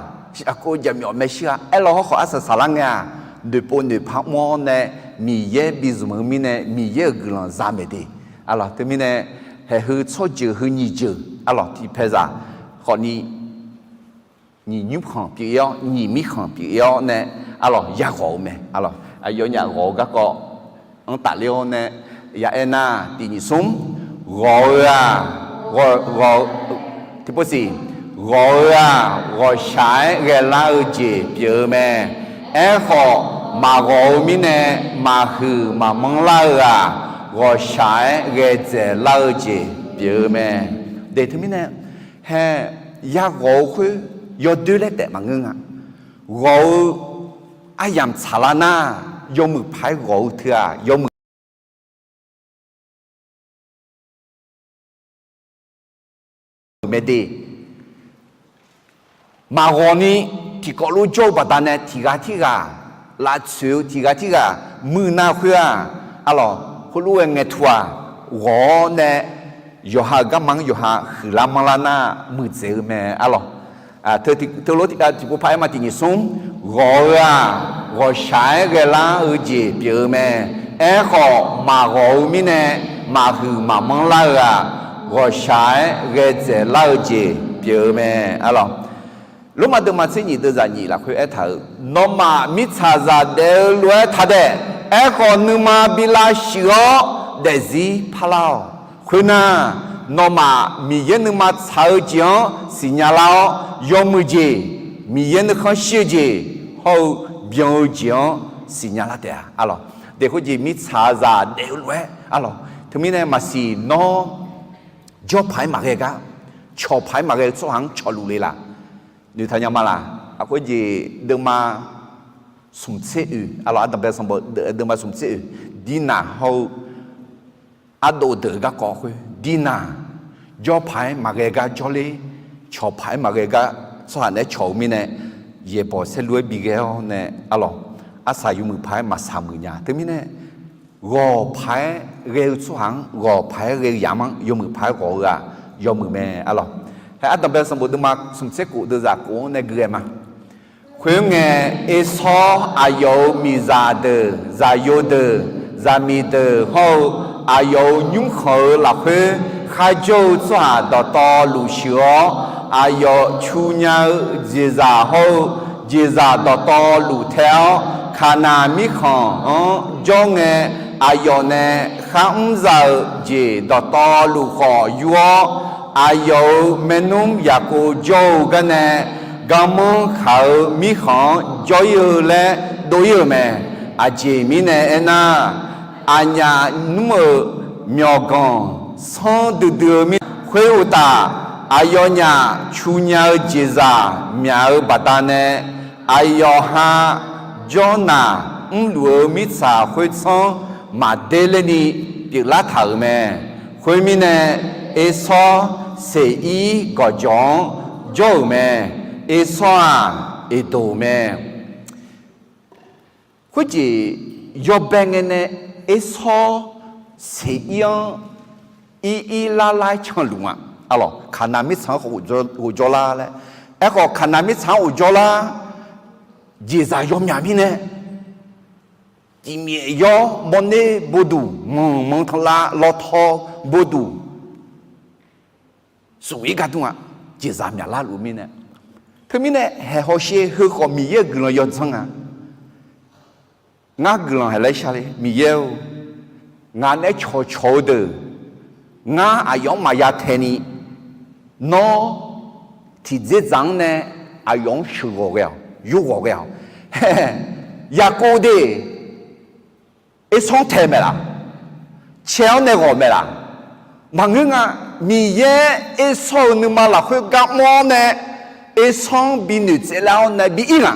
Yaqkov jaqmyawf maershuir-a. Aerlawr hawrkhawf arsaq saqlar ngae-aq, noeqpov noeqpar mr-awr nae Miqyaer bizmq-eu mirnae Miqyaer-euq guiqlanq za maeq de. Aqlawq teumirnae, haeq heu tsawrjeuq heu nyiq jeuq, aqlawq tiqpaeqzaq khawfni nyiq nymrkhanq pyeuf-ir-awr, nyiq mirkhanq pyeuf-ir-awr nae, aqlawq yaghawq-eu mae. Aqlawq aqyawfnyaf ghawq-eu garkawv-anr tafler-awr nae, ya aernar, tiq nyiq smr, ghawq-eu-aq, ghawq, ghawq, tiqpov siq, ghawq-eu-aq, ghawqshaq-aer ghaelar-eu jeq pyeuf-eu mae. Aerkhawf, maqghawq-eu mirnae maqhuiq maqmanr lar-eu-aq, ghawqshaq-aer ghae dzaeqlar-eu jeq pyeuf-eu mae. De teumirnae, hae, yaghawq-eu khoer yawdoer laer taef maqngeur nga. Ghawq-eu aryamq tsaqlar nar, yawmuiq paq-aer ghawq-eu teu-aq, yawmuiq mae de. Maqghawq ni tiqkawv lof jawr-eu baqdanae tiqghaq tirghaq lavtsoeq-eu, tiqghaq tirghaq muiqnav khoer-aq, aqlawq heulof-aer ngaeqtuq-aq, ghawq-awr nae yawqha-euq garma-anr yawqha huiqlar manrlar nar muiqdzaeq-eu mae. Aqlawq teulof tiqpov paq-aer ma tiq nyiq smr, ghawq-eu-aq, ghawqshaq-aer ghaelar-eu jeq pyeuf-eu mae. Aerkhawf, maqghawq-eu mirnae maqhuiq maqmanr lar-eu-aq, ghawqshaq-aer ghae dzaeqlar-eu jeq pyeuf-eu mae. Aqlawq Lormav deuvma tser nyiq deuvzaq nyiq lafkhoer aertaq-euq, nawmaf mirtsaqzaq daef-eu lof-aer taq daef. Aerkhawf, nuima bi lavshuif-awr daefzir parlar-awq. Khoernar, nawmaf Miqyaer nuima tsaq-eu jeq-anr siqnya lar-awr, yawmuiq jeq, Miqyaer nuikhanr shir-eu jeq hawr-eu byan-eu jeq-anr siqnya lar taef-a. Aqlawq, daef khoerjeq mirtsaqzaq daef-eu lof-aer, aqlawq, teumirnae maqsiq nawr jawr paq-aer maqghae gar, cawq paq-aer maqghae-eu tsawrhaq-anr cawqluf le laq? Noeqtaq nya ma laq? Aqkhoer jeq deuvma smq tser oeq, aqlawq ardanqbae sanqbof deuvma smq tser oeq, Dirnaq hawr-eu ardov deuq-eu garkawv khoer, Dirnaq jawr paq-aer maqghae gar jawrler, cawq paq-aer maqghae gar tsawrhaq naeq-aer cawq-eu mirnae, yaeqbawq saerlu-aer bighae-awr nae, aqlawq, arsaq yawmuiq paq-aer maqsaq muiq nya. Teumirnae, ghawq paq-aer ghae-eu tsawrhaq-anr, ghawq paq-aer ghae-eu yamq-anr yawmuiq paq-aer ghawq-eu-aq, yawmuiq mae. Aqlawq, haer ardanqbae sanqbof deuvma smq tser kof deuvzaq kof-anr nae gui-aer ma. Khoerngae, Ersawr aqyawf-euq miqzaq deuq, zaqyo deuq, zaqmiq deuq hawr-eu aqyawf-euq nymrkhanq-euq lafkhoer kharjawr-eu tsawrhaq dawqtawvluf sheuq-awr, aqyawf cu nya-eu jeqzaq hawr-eu jeqzaq dawqtawvluf tae-awr, Kaqnaq mirkhanq-anr jawr ngae, aqyawf nae kharmr za-euq jeq dawqtawvluf khawf yur-awr, aqyawf-euq maernmr Yaqkov jawr-eu garnae, garmanr khaq-eu mirkhanq-anr jawr-ir-eu laer dov-ir-euq mae. Aqjeq mirnae aernar, aqnyaf nmr-euq myawqganq sanr duidui-eu mirnae, khoeruqtaf, aqyawfnyaf cu nya-eu jeqzaq myaq-eu baqdanae, aqyawf ha jawrnaq mrluf-eu mirtsaq khoertsanr maqder lerni pyeuflar taq-euq mae. Khoermirnae, Ersawr Seqir gawqjawq-anr jawr-euq mae. Ersawr-aq, Eqdoq mae. Khoerjeq yawbae ngae nae Ersawr Seqir-anr ir ir lar lar-aer canluf nga. Arlawq, Kaqnaq mirtsaq-anr khawf ghofjawr lar laer. Aerkhawf, Kaqnaq mirtsaq-anr ghofjawr lar, jeqzaq yawmyaq mirnae, tiqmyaef yawr, mawrner boduq, manq manq tanqlav lawtaw boduq, suf-ir gar dmr-a. Jeqzaq myaqlar luf-eu mirnae, teumirnae haeq hawsher heukhawf Miqyaer-euq guiqlanq yawdzanr nga. Ngar guiqlanq haeq laer sharle, Miqyaer-or, ngaq nae cawqcawq-eu deuq ngar aqyawf-anr maqya tae ni, nawr tiqdzerdzaq-anr nae aqyawf-anr sheuqghawq ghae-awq, yurghawq ghae-awq. Yaqkov de, Ersawr-anr tae maeqlaf, cae-awr nae ghawq maeqlaf. Maqngeur nga. Miqyaer Ersawr-euq nuima lafkhoer gar mr-awr nae, Ersawr-anr bi noeqtsaev lar-awr nae bi ir nga.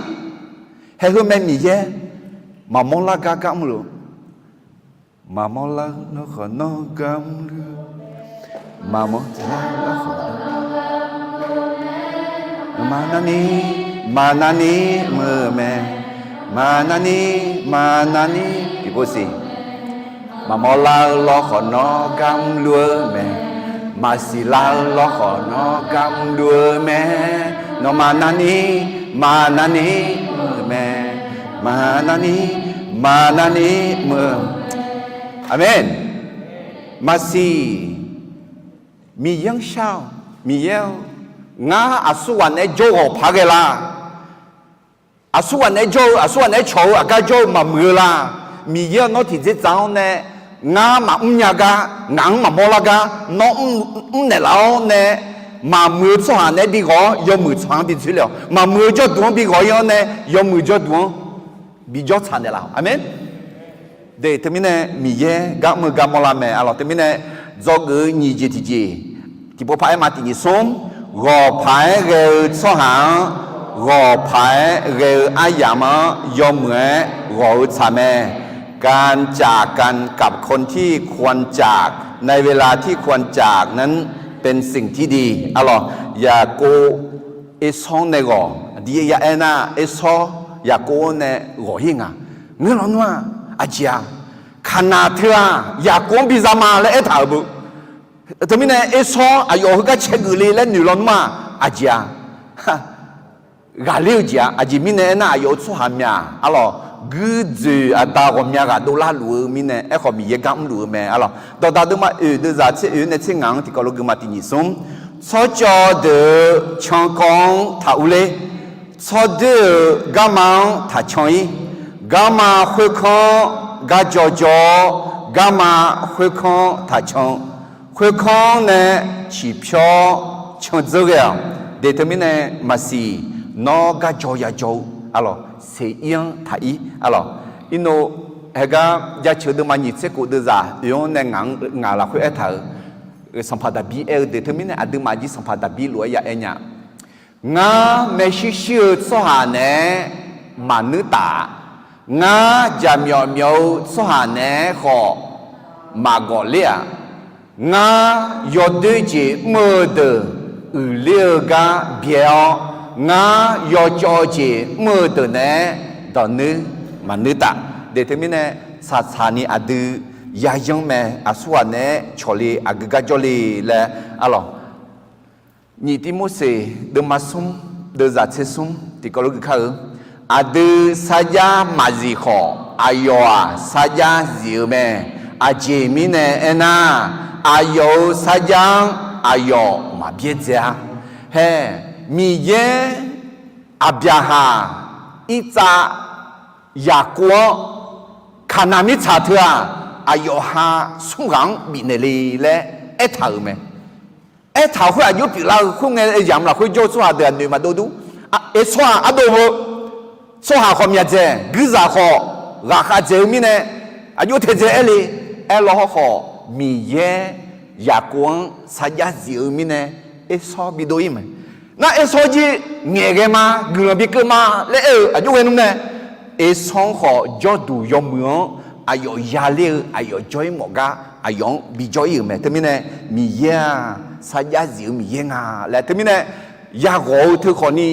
Haeq heu mae Miqyaer, maqmawr lar gar gar mrluf, maqmawr lar-eu lawrkhawf nawr gar mrluf, maqmawr lar-eu lawrkhawf nawr, maqnarni, maqnarni mr-eu mae, maqnarni, maqnarni tiqpov siq, maqmawr lar-eu lawrkhawf nawr gar mrluf-eu mae, maqsiq lar-eu lawrkhawf nawr gar mrluf-eu mae, nawmaf narni, maqnarni mr-eu mae, maqnarni, maqnarni mr-eu. Aqmeq. Maqsiq. Miqyaer-anr shar-awq. Miqyaer-or, ngar aqsurghaq naeq-aer jawr-eu ghawq paq-aer ghae la? Aqsurghaq naeq-aer jawr-eu, aqsurghaq naeq-aer cawq-eu, aqgar jawr-eu maqmuiq-eu la? Miqyaer-or, nawr tiqdzerdzaq-anr nae ngar maqmr nya gar, ngaq-anr maqmawr lar gar, nawr mrnaeq laf-awr nae, maqmuiq-eu tsawrhaq naeq-aer bi ghawq-awr yawmuiq tsawrhaq-anr bi dzoerle-awq. Maqmuiq-eu jawrduq-anr bi ghawq-ir-awr nae yawmuiq jawrduq-anr bi jawr tsaq naeqlaf-awq. Aqmeq. De teumirnae Miqyaer gar mr-eu gar mawrlar mae. Arlawq, teumirnae dzawgeuf-eu nyiq jeq tiqjeq, tiqpov paq-aer ma tiq nyiq smr, ghawq paq-aer ghae-eu tsawrhaq-anr, ghawq paq-aer ghae-eu aryamq-anr yawmuiq-aer ghawq-eu tsaq mae. การจากกันกับคนที่ควรจาก ในเวลาที่ควรจากนั้นเป็นสิ่งที่ดี Arlawq, Yaqkov Ersawr-anr nae ghawq, aqdui ya aer nar, Ersawr Yaqkov-anr nae ghawq-ir nga. Ngeur lawnmr-aq, aqjeq-aq, Kaqnaq teu-aq Yaqkov-anr biza ma laer aertaq-euq beu. Teumirnae Ersawr aqyawf heugar cae geuf le laer noeq lawnmr-aq, aqjeq-aq, ghaqler-eu jeq-aq, aqjeq mirnae aernar, aqyawf-euq tsawrhaq myaq, arlawq, guirdzoeq aqda ghawqmya ghaq dovlar luf-eu mirnae, aerkhawf Miqyaer gar mrluf-eu mae. Arlawq, dawqdaq deuvma oeq deuvzaq tser oeq nae tser ngaq-anr tiqkawv lof geufma tiq nyiq smr, tsawrcawv deuq-euq cankawv-anr taq urler, tsawrdoer-euq garma-anr taq can-ir, garma khoerkanr-anr gar jaw jaw-awr, garma khoerkanr-anr taq can, khoerkanr-anr nae ciqpyawr-awr candzeur ghae-awq. De teumirnae maqsiq, nawr gar jaw ya jaw-eu, arlawq, Seqir-anr taq ir, arlawq, irnov, haegar jaceuq deuvma nyiq tser khof deuvzaq oeq-anr nae ngaq-anr, ngaq lafkhoer aertaq-euq, Sanqpaq Daqbir aer-eu de teumirnae aqduimaf jir Sanqpaq Daqbir lof-aer ya aer nya. Ngar maershuir shuir-eu tsawrhaq naeq-aer maqnuir taf-a. Ngar jaqmyawf myawf-eu tsawrhaq naeq-aer khawf maqgawq ler-aq. Ngar yawdoer jeq mr-eu deuq uiqler-eu gar byae-awr, ngar yawcawv jeq mr-eu deuq naeq-aer dawq nuir maqnuir taf. De teumirnae, tsaqtsaq ni aqdui yayanr mae, aqsurghaq naeq-aer cawqle aqgeu gar jawrle laer, arlawq, nyiq Tirmorseq deuvma smr deuvzaq tser smr tiqkawv lof geuf kar-eu, aqdui sarjax maqzif khawf, aqyawf-aq sarjax zif-eu mae. Aqjeq mirnae aernar, aqyawf-euq sarjax-anr aqyawf maqbyaerdzae-a. Hae, Miqyaer Aqbyaqhaq, Irtsav, Yaqkov-anr Kaqnaq mirtsaq teu-aq, aqyawf ha smr ghaq-anr bifnaeq le laer aertaq-euq mae. Aertaq-euq khoer aqjox pyeuflar-eu khoerngae, yamq lafkhoer jawr-eu tsawrhaq deuq-aq noeq maqdov dur. Ersawr-aq ardov-eu tsawrhaq khawf myaq dzaeq, guirzaq khawf ghaqkhav dzaeq-eu mirnae, aqjox taedzae aer le. Aerlaw hawrkhawf, Miqyaer Yaqkov-anr sarjax zif-eu mirnae, Ersawr bidov-ir mae. Nar Ersawr jir ngaeqghae ma, guiqlanq bikeuv ma laer aer-eu aqjox ghae nmr nae, Ersawr-anr khawf jawrduq yawmuiq-anr aqyawf yaler-eu aqyawf jawr-ir mawf gar aqyawf-anr bijawr-ir-euq mae. Teumirnae Miqyaer-aq sarjax zif-eu Miqyaer nga laer, teumirnae yaghawq-eu teukhawf ni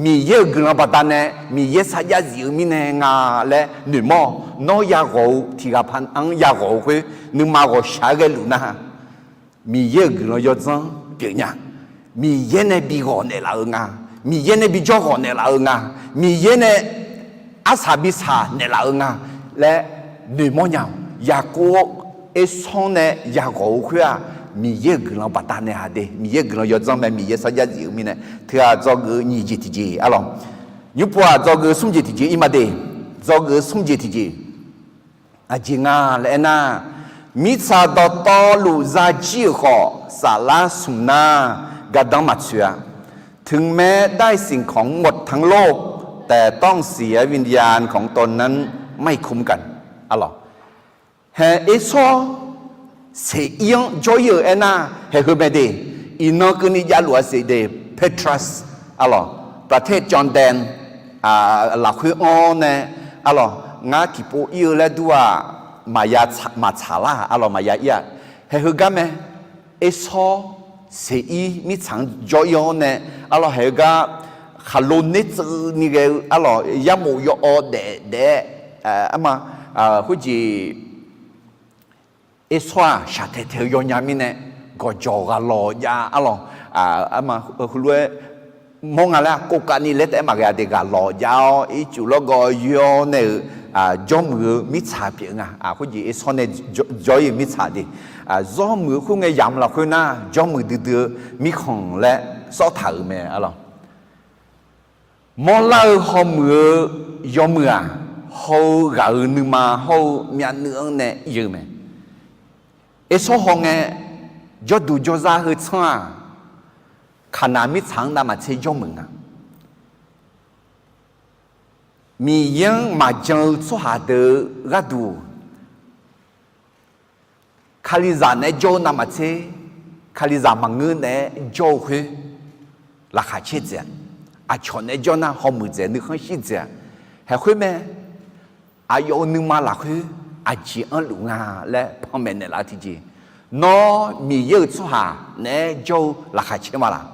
Miqyaer-euq guiqlanq baqdanae Miqyaer sarjax zif-eu mirnae nga laer noeqmawr-awq. Nawr yaghawq-eu tiqghaq par-anr yaghawq-eu khoer nuima ghawqshaq-aer ghaeluf nar, Miqyaer-euq guiqlanq yawdzanr pyeuf nya. Miqyaer nae bi ghawq naeqlaf-eu nga. Miqyaer nae bi jawr ghawq naeqlaf-eu nga. Miqyaer nae arsaq bi saq naeqlaf-eu nga laer noeqmawr nya-awq. Yaqkov Ersanr nae yaghawq-eu khoer-aq, Miqyaer-euq guiqlanq baqdanae haq de. Miqyaer-euq guiqlanq yawdzanr mae, Miqyaer sarjax zif-eu mirnae. Teughaq dzawgeuf-eu nyiq jeq tiqjeq arlawq. Nymrpov-aq dzawgeuf-eu smr jeq tiqjeq ir ma de. Dzawgeuf-eu smr jeq tiqjeq aqjeq nga laer aernar, mirtsaq dawqtawvluf zajir-euq khawf, saflar smq nar gardanr maqtsoeq-a. ถึงแม้ได้สิ่งของหมดทั้งโลก แต่ต้องเสียวิญญาณของตนนั้นไม่คุ้มกัน arlawq. Hae, Ersanr seq ir-anr jawr-ir-euq aernar, haeq heu mae de. Iqnan keuvni javluf-a siq de, Patras arlawq, ประเทศจอร์แดน lafkhoer anr nae arlawq, ngar tiqpov ir-eu laer dur-aq, maqya maqtsaq lar arlawq, maqya ir-a. Haeq heugar mae. Ersanr seq ir mirtsaq-anr jawr ir-awr nae arlawq, haeq heugar khaqlo nertseuv ni ghae-eu arlawq, yarmof yawawv daef daef-aer, arma, khoerjeq Ersanr-aq shaqtaeq taeq-eu yawnya mirnae, gawqjawq ghaq lawq jav arlawq, arma, heulof-aer mawr nga laer, kovkavni laer taef-aer maqghae-a de, ghaq lawq jav-awr ircuf lawrgawv yoer-awr nae-euq jawrmuiq-eu mirtsaq pyeuf nga. Khoerjeq Ersanr nae jawr-ir-euq mirtsaq de, zawrmuiq-eu khoerngae yamq lafkhoer nar, jawrmuiq duidui-eu mirkhanq laer sawr taq-euq mae arlawq. Mawrlar-eu hawmuiq-eu yawmuiq-aq, haw-eu ghaq-euq nuima hawr-eu myavnuiv-anr nae ir-eu mae. Ersanr hawngae, jawrduq jawrzar heu tsanr-aq, Kaqnaq mirtsaq-anr navmaqtser jawrmuiq nga. Miqyaer-anr maqjan-eu tsawrhaq deuq-eu gharduq, Kalizaq naeq-aer jawr-eu navmaqtser, Kalizaq maqngeur naeq-aer jawr-eu khoer, laqkhaq caer dzaeq-a. Aqcawq naeq-aer jawr nar hawmuiq dzaeq, nuikhanr shir dzaeq-a. Haeq khoer mae, aqyawf-euq nuima lafkhoer aqjeq anrluf nga laer panmaeq naeqlaf-eu tiqjeq. Nawr Miqyaer-euq tsawrhaq naeq-aer jawr-eu laqkhaq caer ma laq?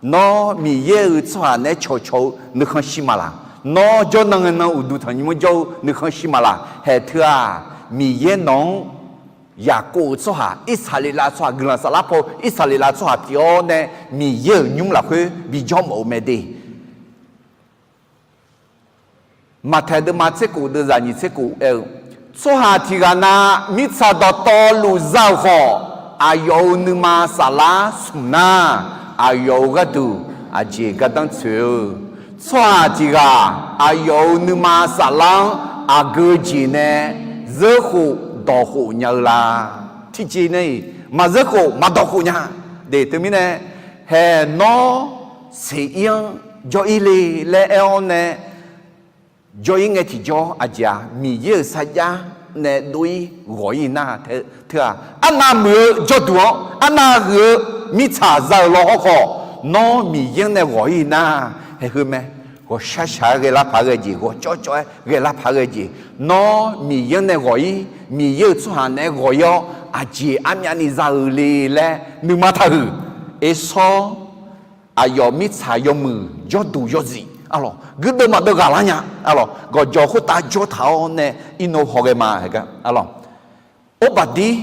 Nawr Miqyaer-euq tsawrhaq naeq-aer cawqcawq-eu nuikhanr shir ma laq? Nawr jawrnan ngae nan uqduq tanqnymr-anr jawr-eu nuikhanr shir ma laq? Haeq teu-aq, Miqyaer nawq-anr Yaqkov-euq tsawrhaq, Irsaqleqlav tsawrhaq, guiqlanq saflar paw Irsaqleqlav tsawrhaq pyeuf-awr nae, Miqyaer-euq nymr lafkhoer bijawr mawf-eu mae de. Maqtaeq deuvma tser kof deuvzaq nyiq tser kof aer-eu, tsawrhaq tiq ghaq na mirtsaq dawqtawvluf za-euq khawf, aqyawf-euq nuima saflar smq nar, aqyawf-euq gharduq aqjeq gardanr tsoeq-eu. Tsawrhaq tiq ghaq aqyawf-euq nuima saflar-anr aqgeu jeq nae zeurkhof dawqkhof nya-eu la? Tiqjeq nae-iq maqzeurkhof maqdawqkhof nya. De teumirnae, haeq nawr seq ir-anr jawr ir le laer aer-awr nae, jawr ir ngae tiqjawr aqjeq-aq, Miqyaer-euq sarjax nae dov ir ghawq ir nar, teu-aq, arnav muiq-eu jawrduq-anr arnav huiq-eu mirtsaq za-euq law hawrkhawf, nawr Miqyaer-anr nae ghawq ir nar, haeq heu mae. Ghawqshar shaq-aer ghae lar paq-aer ghae jeq, ghawqcawv cawv-aer ghae lar paq-aer ghae jeq, nawr Miqyaer-anr nae ghawq ir, Miqyaer-euq tsawrhaq naeq-aer ghawq ir-awr, aqjeq armyavni za-euq le laer nuima taqhuiq. Ersawr aqyawf mirtsaq yawmuiq jawrduq yawzif arlawq, guirdeuv maqdeuv ghaqlar nya arlawq, gawqjawq khoertav jawr taq-awr nae irnov hawghae ma heugar arlawq. Orbaqdir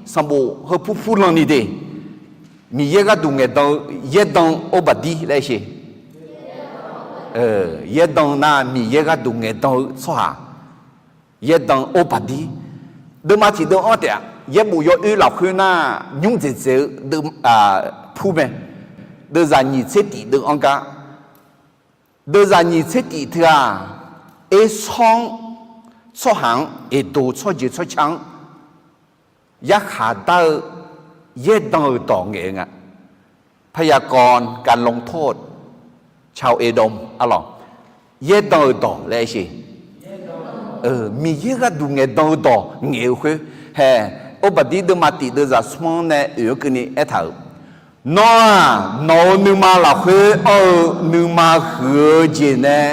sanqbof heu purpur lanni de, Miqyaer gharduq ngaeqdan-eu yaerdan Orbaqdir laer sheq. Yaerdan nar Miqyaer gharduq ngaeqdan-eu tsawrhaq, yaerdan Orbaqdir. Deuvma tiq deuv-anr taef-a, yaerbof yawoer lafkhoer nar nymr dzaeqdzaeq-eu pur mae. Deuvzaq nyiq tser tif deuv-anr gar, deuvzaq nyiq tser tif teu-aq, Ersawr-anr, tsawrhaq-anr, Eqdoq tsawrjeuq tsawrca-anr yarkhaq dar-eu yaerdan-euq dawq ngaeq-eu nga. พยากรณ์การลงโทษชาวเอโดม arlawq, yaerdan-euq dawq laer sheq. Miqyaer gharduq ngaeqdan-eu dawq ngaeq-eu khoer, hae, Orbaqdir deuvma tif deuvzaq smr-anr nae oeq-anr keuvni aertaq-euq, Nawr-aq, nawq-euq nuima lafkhoer anr-eu nuima huiq-eu jeq nae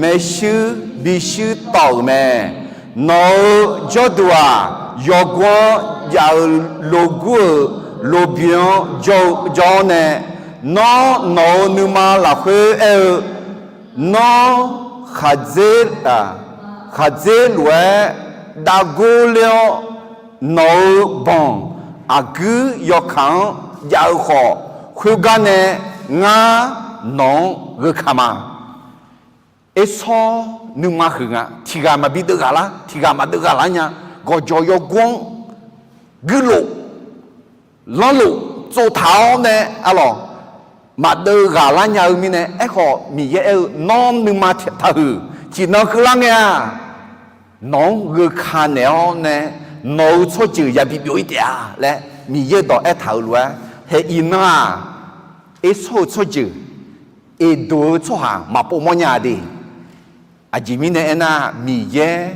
maershuir bishuir tawv-euq mae. Nawq-euq jawrduq-aq, yawgor-anr jav-eu logur-euq lobi-anr jawr-eu jawr-awr nae, nawr nawq-euq nuima lafkhoer aer-eu, nawr khaqdzer, khaqdzer lof-aer dav gor ler-awr, nawq-euq banq aqguir yawkaq-anr jav-eu khawf, khoergar nae ngar nawq-anr gheu ka ma. Ersawr nuima huiq nga. Tiq ghaq maqbi deuv ghaq lar, tiq ghaq maqdeuv ghaq lar nya. Gawqjawq yawgor-anr guirlof lanrlof tsovtaq-awr nae, arlawq, maqdeuv ghaq lar nya-eu mirnae, aerkhawf Miqyaer aer-eu, nawr nuima taqhuiq, tiqnan keuvlar ngae-aq, nawq-anr gheu ka naeq-awr nae, nawq-euq tsawrjeuq yabi byov-ir taef-a laer Miqyaer dawq aertaq-euq lof-aer, haeq iqnan-aq, Ersawr-euq tsawrjeuq, Eqdoq-eu tsawrhaq maqpov mawrnya-a de. Aqjeq mirnae aernar, Miqyaer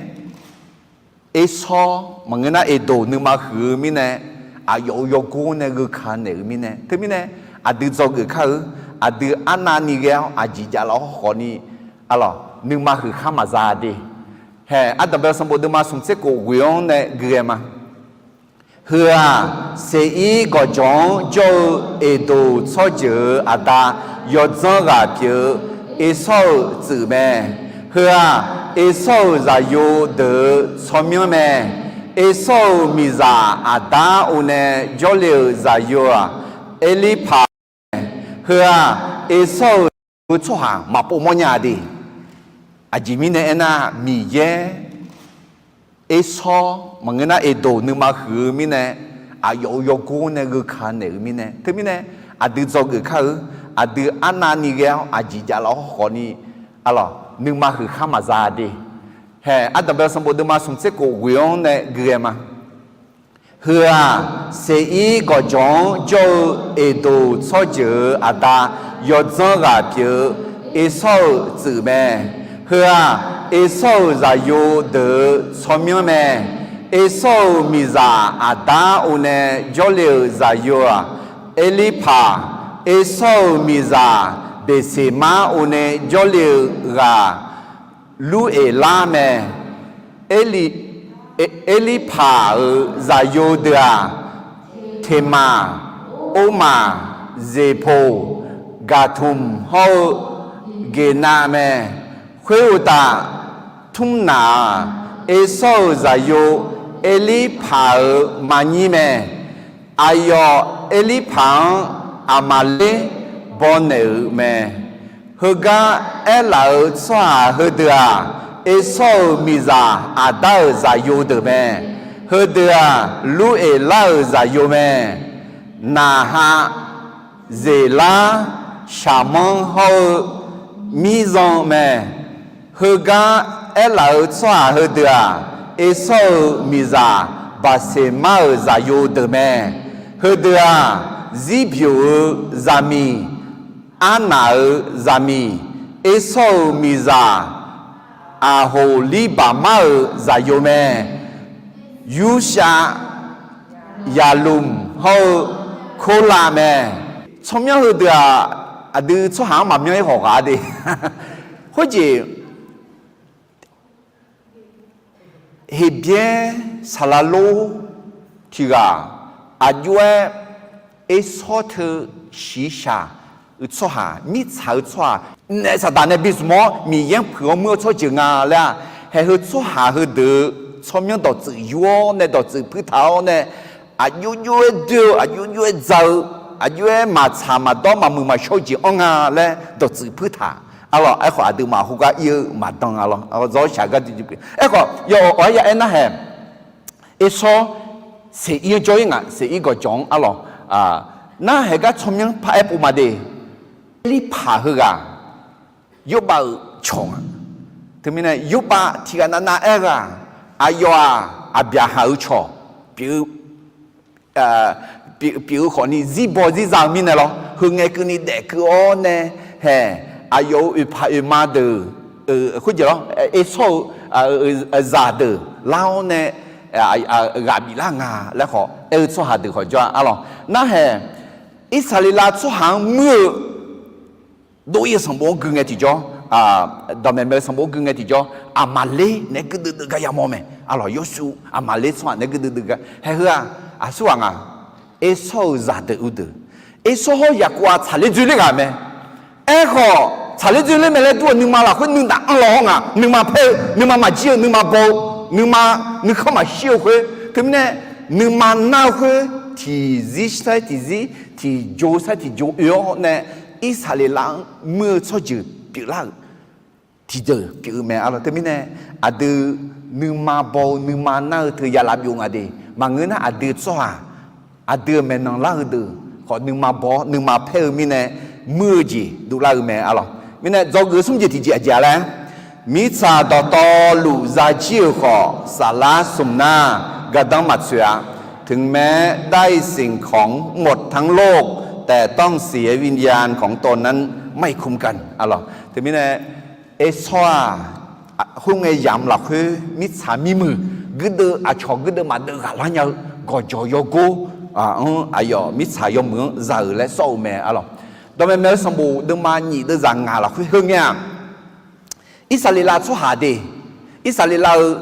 Ersawr maqngeur nar Eqdoq nuima huiq-eu mirnae, aqyawf-euq yawgor nae gheu ka naeq-eu mirnae, teumirnae aqdui dzawgeuf kar-eu, aqdui arnavni ghae-awr aqjeq javlaf-awr khawfni, arlawq, nuima huiq khar maqza de. Haeq, Ardanqbae sanqbof deuvma smq tser khof ghoe-anr nae gui ghae ma. Heu-aq, Seqir gawqjawq-anr jawr-eu Eqdoq tsawrjeuq-euq aqda yawdzanr ghaq pyeuf-eu Ersawr-euq tsuif mae. Heu-aq, Ersawr-euq zaqyo deuq-euq tsawrmyanr mae. Ersawr-euq miqzaq aqda-anr or nae jawrle-euq zaqyo-aq, Erlirpaq mae. Heu-aq, Ersawr-euq zaqyo tsawrhaq maqpov mawrnya-a de. Aqjeq mirnae aernar, Miqyaer Ersawr maqngeur nar Eqdoq nuima huiq-eu mirnae, aqyawf-euq yawgor nae gheu ka naeq-eu mirnae, teumirnae aqdui dzawgeuf kar-eu, aqdui arnavni ghae-awr aqjeq javlaf-awr khawfni, arlawq, nuima huiq khar maqza de. Haeq, Ardanqbae sanqbof deuvma smq tser khof ghoe-anr nae gui ghae ma. Heu-aq, Seqir gawqjawq-anr jawr-eu Eqdoq tsawrjeuq-euq aqda yawdzanr ghaq pyeuf-eu Ersawr-euq tsuif mae. Heu-aq, Ersawr-euq zaqyo deuq-euq tsawrmyanr mae. Ersawr-euq miqzaq aqda-anr or nae jawrle-euq zaqyo-aq, Erlirpaq. Ersawr-euq miqzaq Beqseqmar or nae jawrle-euq ghaq Lureflar mae. Erlirpaq-euq zaqyo deuq-aq, Teqmaq, Ormaq, Zeqpoq, Gaqtmq hawr-eu Geqnav mae. Khoeruqtaf, Tmrnaq-aq, Ersawr-euq zaqyo Erlirpaq-euq maqnyir mae. Aqyawf Erlirpaq-anr Aqmaqler bawnaeq-euq mae. Heugar aerlaf-euq tsawrhaq heudeuq-aq, Ersawr-euq miqzaq aqda-euq zaqyo deuq mae. Heudeuq-aq, Lureflar-euq zaqyo mae. Naqha, Zeqlar, Shaqmanr hawr-eu Mirzan mae. Heugar aerlaf-euq tsawrhaq heudeuq-aq, Ersawr-euq miqzaq Baqseqmar-euq zaqyo deuq mae. Heudeuq-aq, Zirbyoq-euq zaqmiq, Arnaq-euq zaqmiq, Ersawr-euq miqzaq Aqhoqlirbaqmar-euq zaqyo mae. Yurshav, Yaqlmq hawr-eu Korlav mae. Tsawrmyanr heudeuq-aq, aqdui tsawrhaq-anr maqmyanr-ir hawq ghaq-a de. Khoerjeq, Heqbyaer saqlaq lor tiq ghaq, aqjox-aer Ersawr teu shiqshaq-eu tsawrhaq, mirtsaq-eu tsawrhaq, naef Saqdaq nae bi zmq-awr Miqyaer-anr puiq-awr muir-eu tsawrjeuq nga laer-aq, haeq heu tsawrhaq heudeuq tsawrmyanr dawqtsuif yur-awr nae dawqtsuif puirtaq-awr nae, aqjox jox-aer doer-eu, aqjox jox-aer dza-eu, aqjox-aer maqtsaq maqdawr maqmuiq maqshawr-eu jeq anr nga laer dawqtsuif puirtaq. Arlawq, aerkhawf aqduimaf khoergar ir-eu maqdan-a lawr. Zawr shaq gar duidui pyeuf. Aerkhawf yawf awq-aer ya aer narhaeq, Ersawr Seqir-anr jawr-ir ngaq, Seqir gawqjawq-anr arlawq, narhaeq gar tsawrmyanr paraer pov ma de. Erlirpaq heughaq Yorbav-euq cawq nga. Teumirnae Yorbav tiq ghaq navnav aer-eu-aq, aqyawf-aq Aqbyaqhaq-euq cawq pyeuf-eu khawfni zirbaw zirza-eu mirnae lawr, heu ngae keuvni daef keuv-awr nae, haeq, aqyawf-euq oeqpaq oeqma deuq, khoerjeq lawr, Ersawr-eu zaqdeuq lar-awr nae ghaq biflar nga laer khawf aer-eu tsawrhaq deuq khawf jawr-a arlawq. Narhaeq, Irsaqleqlav tsawrhaq-anr muir-eu dov-ir-eu sanqbof-anr gui ngae tiqjawr, dawqmaeq maeq-eu sanqbof gui ngae tiqjawr, Aqmaqler naeq-aer guirdeuv deuv gar yamawr mae. Arlawq, Yawshuif Aqmaqler tsawrhaq naeq-aer guirdeuv deuv gar haeq heu-aq, aqsurghaq ngaq, Ersawr-euq zaqdeuq uvdeuq, Ersawr hawr Yaqkov-aq tsaqler dzoerler ghaq mae. Aerkhawf, tsaqler dzoerler mae laer dur-eu nuima lafkhoer nuinaq anr law-awr ngaq, nuima paer-eu, nuima maqjir-eu, nuima baw-eu, nuima nuikhanr maqshir-eu khoer, teumirnae nuima nar-eu khoer tiqzir saer tiqzir, tiqjo saer tiqjo oe-awr nae, Irsaqleqlav-anr muir-eu tsawrjeuq pyeuflar-euq tiqjeuq pyeuf-eu mae. Arlawq, teumirnae aqdui nuima baw-eu nuima nar-eu teu yalav byov nga de. Maqngeur nar aqdui tsawrhaq, aqdui-euq maeqnan lar-eu deuq khawf nuima baw-awr nuima paer-eu mirnae muir-eu jeq dovlar-eu mae. Arlawq, mirnae dzawgeuf-eu smr jeq tiqjeq aqjeq-a laer, mirtsaq dawqtawvluf zajir-euq khawf saflar smq nar gardanr maqtsoeq-a. ถึงแม้ได้สิ่งของหมดทั้งโลก แต่ต้องเสียวิญญาณของตนนั้นไม่คุ้มกัน Arlawq, teumirnae Ersawr-aq, khoerngae yamq lafkhoer mirtsaq mirmuiq guirdeuv aqcawq guirdeuv maqdeuv ghaqlar nya-eu gawqjawq yawgor-anr aqyawf mirtsaq yawmuiq-anr za-euq laer sawr-eu mae. Arlawq, dawqmaeq maeq-eu sanqbof deuvma nyif deuvzaq ngaq lafkhoer heu ngae-aq, Irsaqleqlav tsawrhaq de, Irsaqleqlav-euq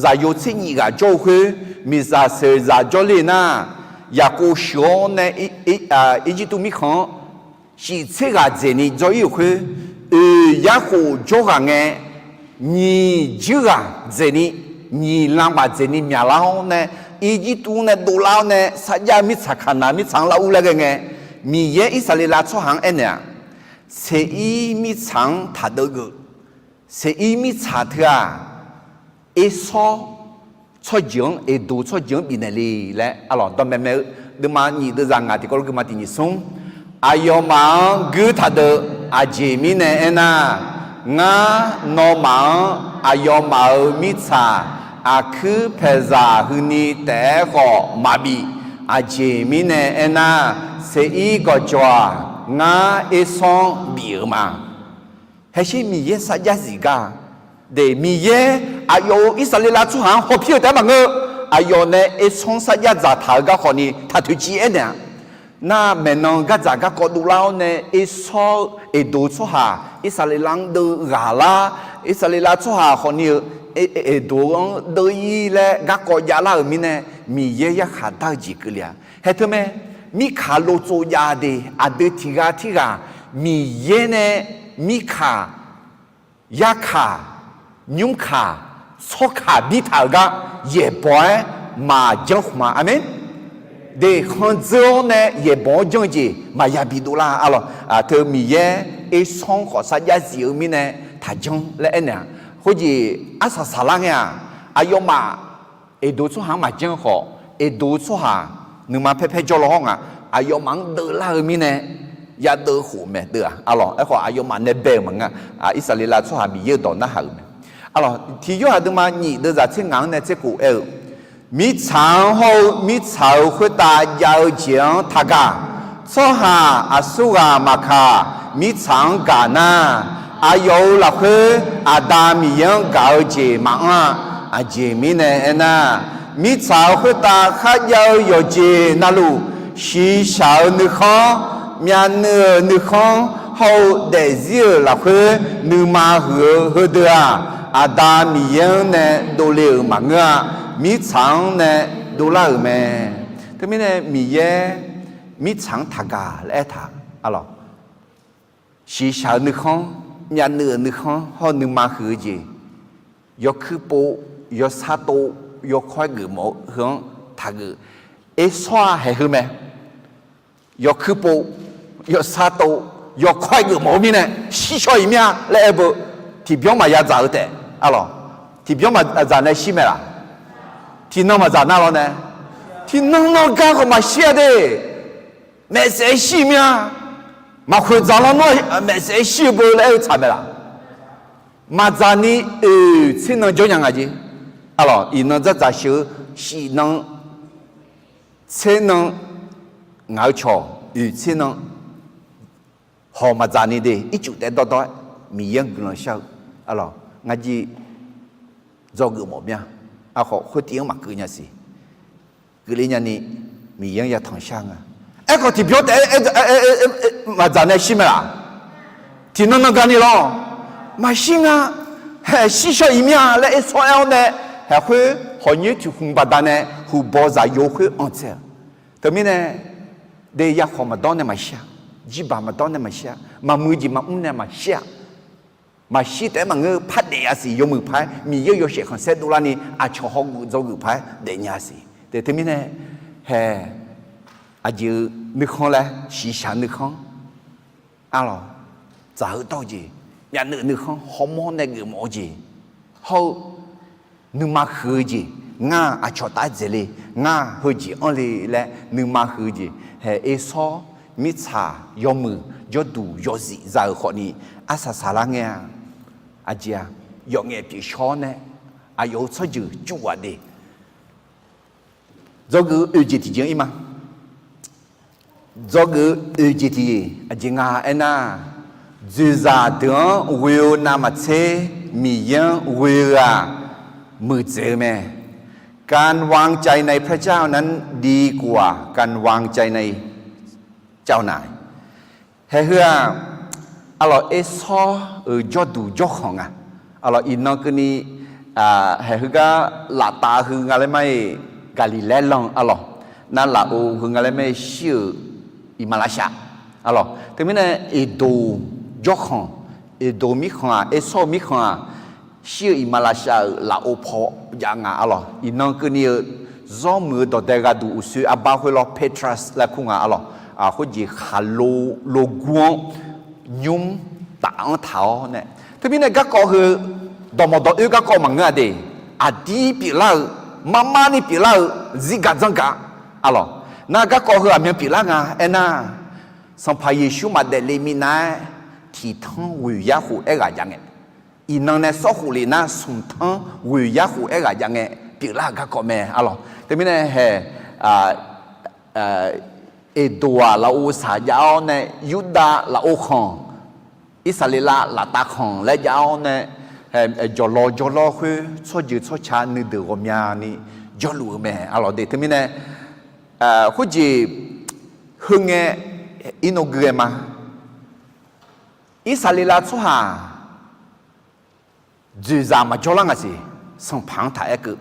zaqyo tser nyif ghaq jawr-eu khoer, miqzaq seqzaq jawrler nar, Yaqkov sheuq-awr nae Irjirtuv mirkhanq-anr shif tser ghaq dzaeqni jawr-ir-euq khoer, oeq yarkhof jawr ghaq ngae, nyiq juir ghaq dzaeqni, nyiq lan baf dzaeqni myaqlar-awr nae, Irjirtuv-anr nae dovlar-awr nae sarjax-eu mirtsaq Kaqnaq mirtsaq-anr lar ur laer ghae ngae, Miqyaer Irsaqleqlav tsawrhaq-anr aernaeq-aq, Seqir mirtsaq-anr taqdeuv geuf. Seqir mirtsaq teu-aq, Ersawr tsawrjeuq-anr, Eqdoq tsawrjeuq-anr bifnaeq le laer, arlawq, dawqmaeq maeq-eu deuvma nyif deuvzaq ngaq tiqkawv lof guima tiq nyif smr, aqyawfmaf-anr guir taqdeuv. Aqjeq mirnae aernar, ngar nawmaf-anr aqyawfmaf-euq mirtsaq aqkuir paeqzaq huini taef-aer khawf maqbif. Aqjeq mirnae aernar, Seqir gawqjawq-aq, ngar Ersawr-anr bif-euq ma. Haeqshir Miqyaer sarjax zif gar, de, Miqyaer aqyawf-euq Irsaqleqlav tsawrhaq-anr hawpir-eu taef-aer maqngeur. Aqyawf nae Ersawr-anr sarjax dzaqtaq-eu garkhawf ni taq toeqciv aernaeq-a. Nar maeqnan gardzaq garkawv dovlar-awr nae Ersawr-eu Eqdoq tsawrhaq Irsaqleqlav-anr deuv ghaqlar, Irsaqleqlav tsawrhaq khawfni-eu Eqdoq-anr deuv-ir laer garkawv javlar-euq mirnae, Miqyaer yarkhaq dar-eu jeq keuvle-a. Haeq teu mae, mirkaq lovtsov jav de, aqdui tiqghaq tirghaq Miqyaer nae mirkaq yarkaq, nymrkaq, tsawrkaq birtaq-euq gar yaeqbawq-aer maqjanr khmq-a. Aqmeq. De, khandzeur-awr nae yaeqbawq-awr janr-eu jeq maqya bi dovlar. Arlawq, teu Miqyaer Ersawr-anr khawf sarjax zif-eu mirnae taqjanr laer aernaeq-a. Khoerjeq arsaq saqlar ngae-aq, aqyawfmaf Eqdoq tsawrhaq-anr maqjanr khawf, Eqdoq tsawrhaq nuima paer paer jawr law hawr nga, aqyawfmaf-anr deuvlar-eu mirnae yadeuv khof maeq deuv-aq. Arlawq, aerkhawf aqyawfmaf nae bae-euq maqngeur-a. Irsaqleqlav tsawrhaq Miqyaer-euq dawq narhaq-euq mae. Arlawq, tiq yorhaq deuvma nyif deuvzaq tser ngaq-anr nae tser khof aer-eu, mirtsaq-anr hawr-eu mirtsaq-euq khoertav jav-eu jeq-anr taqgaq. Tsawrhaq aqsurghaq maqkaq, mirtsaq-anr gaq nar, aqyawf-euq lafkhoer Aqda Miqyaer-anr gaq-eu jeq maqanr-a. Aqjeq mirnae aernar, mirtsaq-euq khoertav kharjav-eu yawqjeq navluf, shiqshaq-euq nuikhanr, myavnuiv-euq nuikhanr hawr-eu daefzir-euq lafkhoer nuima huiq-eu heudeuq-aq, Aqda Miqyaer-anr nae dovle-euq maqngeur-a. Mirtsaq-anr nae dovlar-euq mae. Teumirnae Miqyaer mirtsaq-anr taqgaq laer aertaq-a. Arlawq, shiqshaq-eu nuikhanr, myavnuiv-euq nuikhanr hawr-eu nuima huiq-eu jeq, yawkuir pov, yawsar tov, yawkawr-aer geufmawf-eu heu-anr taqgeuf. Ersawr-aq haeq heu mae. Yawkuir pov, yawsar tov, yawkawr-aer geufmawf-eu mirnae shirshawr-iq mir-a laer aer beu. Tiqbyanr maqya dzaq-eu taef. Arlawq, tiqbyanr maqdzaq nae shir mae laf? Tiqnan maqdzaq nar lawr nae, tiqnan nan gar khawf maqshir-a de. Maeqsaef shir mir-a. Maqkhoeq dzaq lawr nawr maeqsaef shir-eu beu laer aer-eu tsaq mae laf? Maqdzaq ni oeq tser nan jawr nya nga jeq. Arlawq, iqnan dzardzaq sheuq-eu shif nan tser nan ngaq-eu cawq oeq tser nan hawq maqdzaq ni de, ircuf taef dawrdawr-aer Miqyaer-anr guiqlanq shar-eu. Arlawq, ngar jir dzawgeuf mawf mir-a. Aerkhawf khoertiv-anr maqkeuv nya siq. Keuvle nyani Miqyaer-anr yatanq shar nga. Aerkhawf tiqbyanr taef-aer maqdzaq nae shir mae laf? Tiqnan nan gar ni lawr. Maqshir nga, haeq shir shaw-iq mir-a laer aer sawr aer-awr nae, haeq khoer hawq nyoer tiq hmq baqdanae huqbawq zaqyo khoer anq tsaeq-euq. Teumirnae, de yakhawq maqdawr nae maqshir-a, jirbaq maqdawr nae maqshir-a, maqmuiq jeq maqmr nae maqshir-a. Maqshir taef-aer maqngeur, par daef-a siq yawmuiq paq-aer Miqyaer-euq yawshaef khanqsaer dovlarni aqcawq hawgeuf dzawgeuf paq-aer daefnya siq. Teumirnae, haeq aqjeq-eu nuikhanr laer shiqshaq nuikhanr, arlawq, dzaq-eu dawr-eu jeq, myavnuiv nuikhanr hawmawr nae geufmawf-eu jeq, hawr-eu nuima huiq-eu jeq, ngar-aq aqcawq taf-aer dzaeq le, ngar-aq heujeq anr le laer nuima huiq-eu jeq, haeq aershawr, mirtsaq, yawmuiq, jawrduq yawzif za-euq khawfni arsaq saqlar ngae-a. Aqjeq-aq, yawf ngaef pyeuf shawr-awr nae aqyawf-euq tsawrjeuq cuvghaq de. Dzawgeuf-eu oeq jeq tiqjeq-anr ir ma. Dzawgeuf-eu oeq jeq tiqjeq aqjeq nga aernar, dzoeqzaq deuq-anr ghoe-eu navmaqtser Miqyaer-anr ghoe-eu-aq, muiqdzaeq-eu mae. การวางใจในพระเจ้านั้นดีกว่าการวางใจในเจ้านาย Haeq heu-aq, arlawq, aershawr-euq jawrduq jawrkhanq nga. Arlawq, iqnan keuvni, haeq heugar laftav heu nga laer mar-iq, Gaqliqlaer lan, arlawq, nar lafov heu nga laer mar-iq shir-euq iqmalavshav, arlawq, teumirnae Eqdoq jawrkhanq, Eqdoq mirkhanq-aq, aershawr-eu mirkhanq-aq, shir-eu iqmalavshav-euq lafov paw jav nga, arlawq. Iqnan keuvni-eu zawr muiq-eu dawqdae gharduq uqshoe arbar khoer lawr Petras laer kur nga, arlawq. Khoerjeq khaqlo logur-anr nymr taf-anr taq-awr nae, teumirnae garkawv heu dawqmawq dawq oer garkawv maqngeur-a de. Aqdir pyeuflar-eu, marmarni pyeuflar-eu, zirgaq dzanrgaq, arlawq. Nar garkawv heu aqmyan pyeuflar nga aernar, Sanqpaq Yeqsur maqdaef le minav-aer tiqtanr ghoeq yar khof aerghaq jav ngae, iqnan nae sawr khof lef nar smqtanr ghoeq yar khof aerghaq jav ngae pyeuflar-euq garkawv mae, arlawq. Teumirnae haeq, Eqdoq-aq lafov saq jav-awr nae, Yurdav lafov khanq, Irsaqleqlav laftav khanq laer jav-awr nae, jawqlawv jawrlawr khoer tsawrjeuq tsawrca nuideuq ghawqmyani jawrluf-eu mae, arlawq de. Teumirnae, khoerjeq heu ngae, irnov gui ghae ma. Irsaqleqlav tsawrhaq dzoeqzaq maqjawr lar nga siq, Sanqpaq-anr taq aer keuv.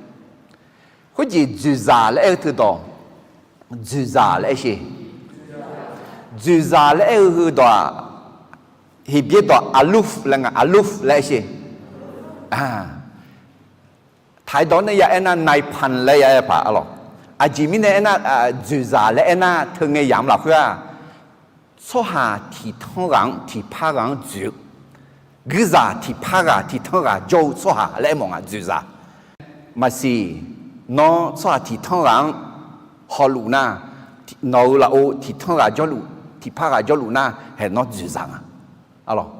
Khoerjeq dzoeqzaq laer aer-eu teudawq, dzoeqzaq laer aer sher. Dzoeqzaq laer aer-eu heudawq-aq, Heqbyaer dawq aluf laer nga, aluf laer aer sher. Taq-aer dawq nae ya aernar, naipan laer ya aer paq, arlawq. Aqjeq mirnae aernar, dzoeqzaq laer aernar, teu ngae yamq lafkhoer-aq, tsawrhaq tiqtanr ghaq-anr tiqpar ghaq-anr dzoeq-eu, guirzaq tiqpar ghaq tiqtanr ghaq jawr-eu tsawrhaq laer aermawf nga, dzoeqzaq. Maqsiq, nawr tsawrhaq tiqtanr ghaq-anr hawluf nar, nawq-euq lafov tiqtanr ghaq jawrluf, tiqpar ghaq jawrluf nar, haeq nawr dzoeqzaq nga. Arlawq,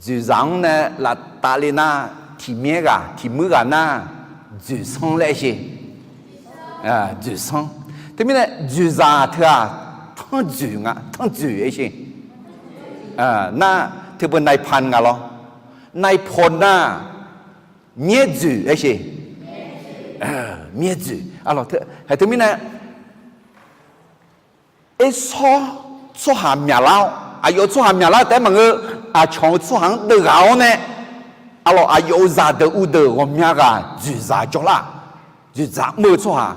dzoeqzaq-anr nae laftaf le nar, tiqmyaer ghaq tiqmuir ghaq nar, dzoeqsanr laer aer sher. Dzoeqsanr. Teumirnae dzoeqzaq teu-aq, tanrdzoeq nga, tanrdzoeq aer sher. Nar, teubeu naipan nga lawr. Naipan nar, myaerdzoeq aer sher. Myaerdzoeq. Arlawq, haeq teumirnae aershawr tsawrhaq myaqlar-awr, aqyawf-euq tsawrhaq myaqlar taef-aer maqngeur, aqcawq-euq tsawrhaq-anr deuvghaq-awr nae, arlawq, aqyawf-euq zaqdeuq uvdeuq ghawqmya ghaq dzoeqzaq jawrlar-aq, dzoeqzaq mr-eu tsawrhaq,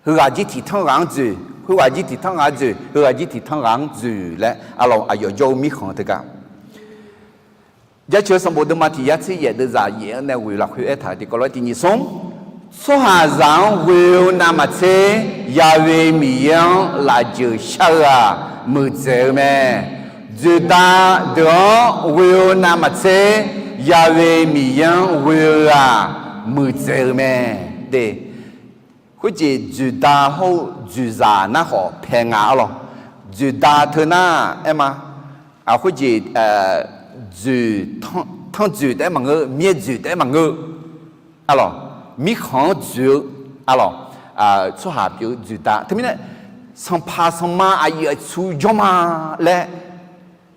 heughaq jir tiqtanr ghaq-anr dzoeq, khoerghaq jir tiqtanr ghaq-anr dzoeq, heughaq jir tiqtanr ghaq-anr dzoeq laer, arlawq, aqyawf jawr-eu mirkhanq teugar Jaceuq-eu sanqbof deuvma tiq yar tser yaef deuvzaq yaef-anr nae ghoeq lafkhoer aertaq-euq tiqkawv lof-aer tiq nyiq smr, tsawrhaqzaq-anr ghoe-eu navmaqtser Ya'we Miqyaer-anr lafjeuq shar-eu-aq, muiqdzaeq-eu mae. Dzoeqda deuq-anr ghoe-eu navmaqtser Ya'we Miqyaer-anr ghoe-eu-aq, muiqdzaeq-eu mae. De, khoerjeq dzoeqda hawr-eu dzoeqzaq nar khawf pae nga arlawq. Dzoeqda teu nar aer ma. Khoerjeq dzoeq, tanrdzoeq taef-aer maqngeur, myaerdzoeq taef-aer maqngeur. Arlawq, mirkhanq-anr dzoeq-eu, arlawq, tsawrhaq pyeuf-eu dzoeqda. Teumirnae, sanqpaq sanqma aqyuif aqtsu jawr ma laer,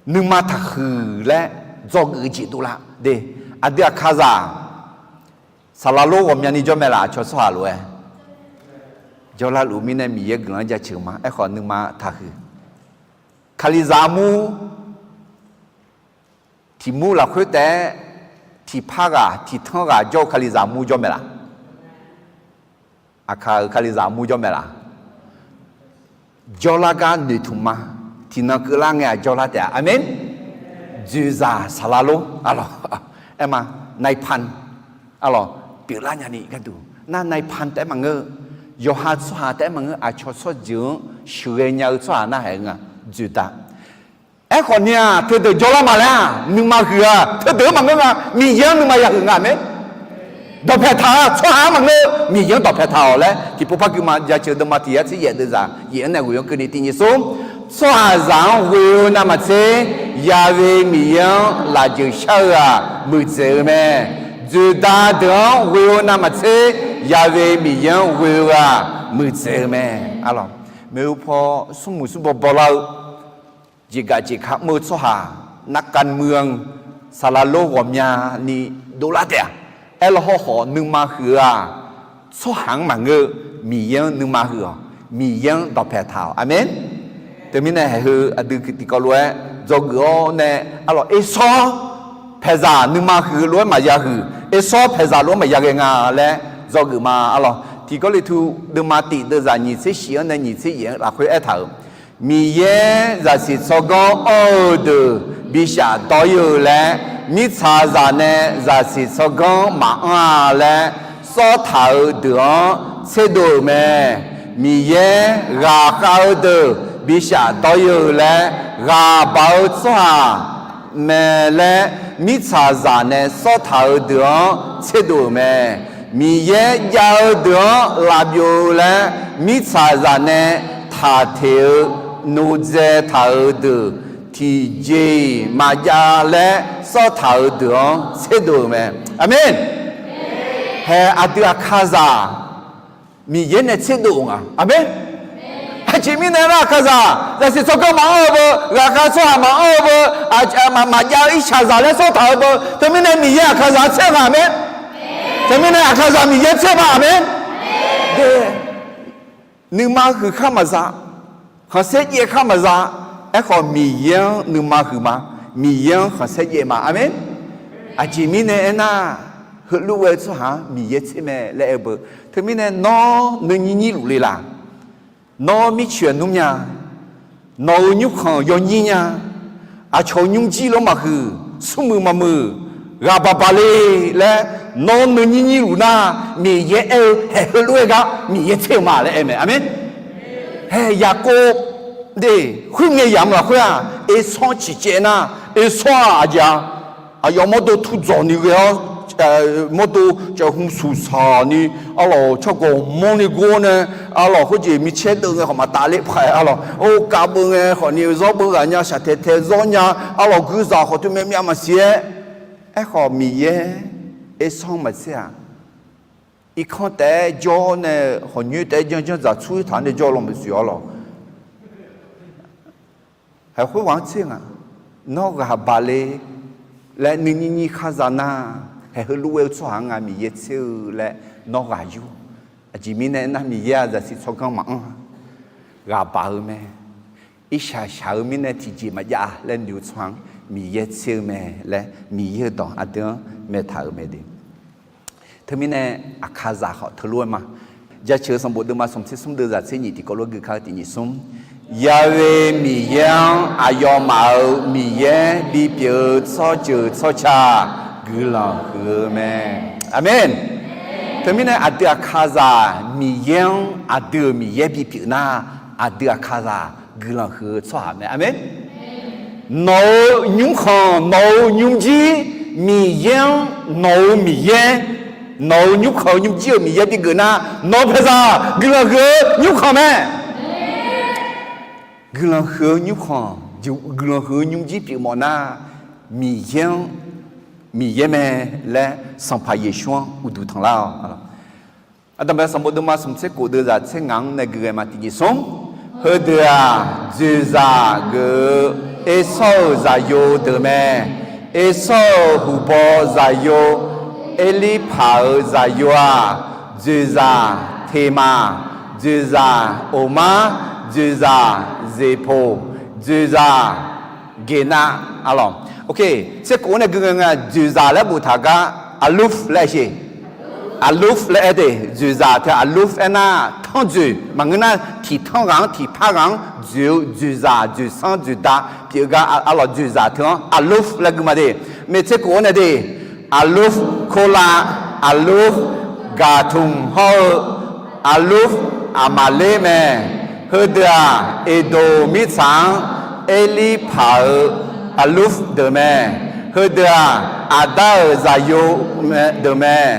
nuima taqhuiq laer dzawgeuf-eu jeq dovlar de. Aqdui aqkazaq, saqlaq lor ghawqmyani jawr mae laf, aqcawq tsawrhaq lof-aer jawrlar luf mirnae Miqyaer guiqlanq-anr jaceuq ma. Aerkhawf nuima taqhuiq. Kalizaq armur, Tiq mur lafkhoer taef-aer tiqpar ghaq tiqtanr ghaq jawr-eu Kalizaq mur jawr mae laq? Aqkaq-euq Kalizaq mur jawr mae laq? Jawrlar gar noeqtmq ma. Tiqnan keuvlar ngae-aq jawrlar taef-a. Aqmeq. Dzoeqzaq saqlaq lor, arlawq, aer ma, naipan, arlawq, pyeuflar nyani gharduq nar naipan taef-aer maqngeur. Yawqha tsawrhaq taef-aer maqngeur, aqcawq tsawrjeuq-anr sheuqghae nya-eu tsawrhaq nar haeq-eu nga. Dzoeqdaq. Aerkhawf ni-aq, teudeuq jawrlar ma laer-aq, nuima huiq-aq teudeuq-anr maqngeur nga. Miqyaer-anr nuima yahuiq nga, aqmeq. Dawqpaeq taq-a, tsawrhaq-anr maqngeur, Miqyaer-anr dawqpaeq taq-awq laer tiqpov par gui ma. Jaceuq deuvma tiq yar tser yaef deuvzaq yaef-anr nae ghoeq-anr keuvni tiq nyiq smr. Tsawrhaqzaq-anr ghoe-eu navmaqtser, Ya'we Miqyaer-anr lafjeuq shar-eu-aq muiqdzaeq-eu mae. Dzoeqdaq deuq-anr ghoe-eu navmaqtser, Ya'we Miqyaer-anr ghoe-eu-aq muiqdzaeq-eu mae. Arlawq, maeqhu paw smrmuiq smrbaw bawlar-eu, jeqgaf jeqka mr-eu tsawrhaq, narkav muiq-anr saqlaq lor ghawqmyani dovlar taef-a. Aerlaw hawrkhawf nuima huiq-eu-aq, tsawrhaq-anr maqngeur-eu, Miqyaer-anr nuima huiq-awq. Miqyaer-anr dawqpaeq taq-awq. Aqmeq. Teumirnae haeq heu aqdui tiqkawv lof-aer dzawgeuf-awr nae, arlawq, ersawr paeqzaq nuima huiq-eu lof-aer maqya huiq, ersawr paeqzaq lof-aer maqya ghae nga laer dzawgeuf ma. Arlawq, Tiq Gawrliqtu deuvma tiq deuvzaq nyiq tser shif-anr nae nyiq tser yaef-anr lafkhoer aertaq-euq, Miqyaer zaqsiq tsawrganr anr-eu deuq bishaf dawr-ir-eu laer, mirtsaqzaq nae zaqsiq tsawrganr maqanr-a laer sawr taq-eu deuq-anr tserdov-euq mae. Miqyaer ghaq khav-eu deuq bishaf dawr-ir-eu laer, ghaq baq-eu tsawrhaq mae laer mirtsaqzaq nae sawr taq-eu deuq-anr tserdov-euq mae. Miqyaer jav-eu deuq-anr lafbyov-eu laer mirtsaqzaq nae taqteq-eu nodzae taq-euq deuq tiqjeq-iq maqjav laer sawr taq-eu deuq-anr tserdov-euq mae. Aqmeq. Haeq aqdui aqkaqzaq Miqyaer nae tserdov-euq nga. Aqmeq. Aqjeq mirnae nar aqkaqzaq zaqsiq tsawrganr maqanr-eu beu, ghaqkhav tsawrhaq maqanr-eu beu, maqjav-eu irshaqzaq laer sawr taq-eu beu, teumirnae Miqyaer aqkaqzaq-anr tser-eu nga. Aqmeq. Teumirnae aqkaqzaq Miqyaer tser ma. Aqmeq. Nuima huiq khar maqza, khanqsaer jaev khar maqza. Aerkhawf Miqyaer-anr nuima huiq ma. Miqyaer-anr khanqsaer jaev ma. Aqmeq. Aqjeq mirnae aernar, heulof-aer tsawrhaq-anr Miqyaer tser mae laer aer-eu beu. Teumirnae nawr nuinyir nyir luf le laq? Nawr mircoeq aqnmr nya? Nawq-euq nymrkhanq yawnyir nya? Aqcawq-euq nymrjir lof maqhuiq, smrmuiq maqmuiq, ghaq baq baq le laer nawr nuinyir nyir luf nar, Miqyaer aer-eu haeq heulof-aer gar Miqyaer tser-eu ma laer aer mae. Aqmeq. Haeq Yaqkov de, khoerngae yamq lafkhoer-aq, ersawr ciqcaev nar, ersawr-aq aqjeq-a, aqyawf mawrdo tur dzawq ni ghae-awr, mawrdo cawv hmq suq saq ni, arlawq, tsawrgawq mawrni gor nae, arlawq, khoerjeq micaer deuv ngae khawf maqtaf ler paq-aer, arlawq, or kav beu ngae khawf ni zawr beu ghaq nya, shaqtaeq taeq zawr nya, arlawq, guirzaq khawf teu myav myav maqsiq-aer. Aerkhawf Miqyaer ersawr maqtser-aq, irkanr taef-aer jawr nae, hawqnyoer taef-aer janr janr dzaq tsur taq nae jawr law maqsiq-awr lawq. Haeq khoerghaq-anr tser nga. Nawr ghaq baq le laer nuinyir nyir khar za nar, haeq heulof-aer-eu tsawrhaq-anr nga Miqyaer tser-eu laer nawr ghaq yur. Aqjeq mirnae aernar, Miqyaer-aq zaqsiq tsawrganr maqanr-a, ghaq baq-eu mae. Irshaq shaq-eu mirnae tiqjeq maqjav-a laer noeq-eu tsawrhaq-anr Miqyaer tser-eu mae laer Miqyaer-euq dawq aqdui-anr maeq taq-euq mae de. Teumirnae aqkaqzaq khawf teulof-aer ma. Jaceuq-eu sanqbof deuvma smq tser smr deuvzaq tser nyiq tiqkawv lof-aer gui kar-eu tiq nyiq smr. Ya'we Miqyaer-anr aqyawfmaf-euq Miqyaer bipyeuf-eu tsawrjeuq tsawrca guiqlanq huiq-eu mae. Aqmeq. Teumirnae aqdui aqkaqzaq Miqyaer-anr aqdui-euq Miqyaer bipyeuf nar, aqdui aqkaqzaq guiqlanq huiq-eu tsawrhaq mae. Aqmeq. Nawq-euq nymrkhanq, nawq-euq nymrjir, Miqyaer-anr, nawq-euq Miqyaer, nawq-euq nymrkhanq-eu nymrjir-euq Miqyaer bigeuf nar, nawq-eu paeqzaq guiqlanq huiq-eu nymrkhanq mae. Guiqlanq huiq-eu nymrkhanq, guiqlanq huiq-eu nymrjir pyeufmawf nar, Miqyaer-anr, Miqyaer mae laer Sanqpaq Yeqsur-anr uqduq tanqlar-awq. Aqdamq bae sanqbof deuvma smq tser kof deuvzaq tser ngaq-anr nae gui ghae ma tiq nyiq smr. Heudeuq-aq, dzoeqzaq geuf-eu Ersawr-euq zaqyo deuq mae. Ersawr-euq huqbaw zaqyo, Erlirpaq-euq zaqyo-aq, dzoeqzaq Teqmaq, dzoeqzaq Oqmar, dzoeqzaq Zeqpoq, dzoeqzaq Geqnav, arlawq. Tser khof-anr nae gui ngae ngae, dzoeqzaq laer boftaq gar, Aluf laer aer sher. Aluf laer aer de, dzoeqzaq teu Aluf aernar, tanrdzoeq maqngeur nar, tiqtanr ghaq-anr tiqpar ghaq-anr dzoeq-eu dzoeqzaq dzoeqsanr dzoeqda pyeuf-eu gar arlawq, dzoeqzaq teu-anr Aluf laer gui ma de. Maeqtser khof-anr nae de, Aluf Kola, Aluf Gaqtmq hawr-eu Aluf Aqmaqler mae. Heudeuq-aq, Eqdoq mirtsaq-anr Erlirpaq-euq Aluf deuq mae. Heudeuq-aq, Aqdar-euq zaqyo deuq mae.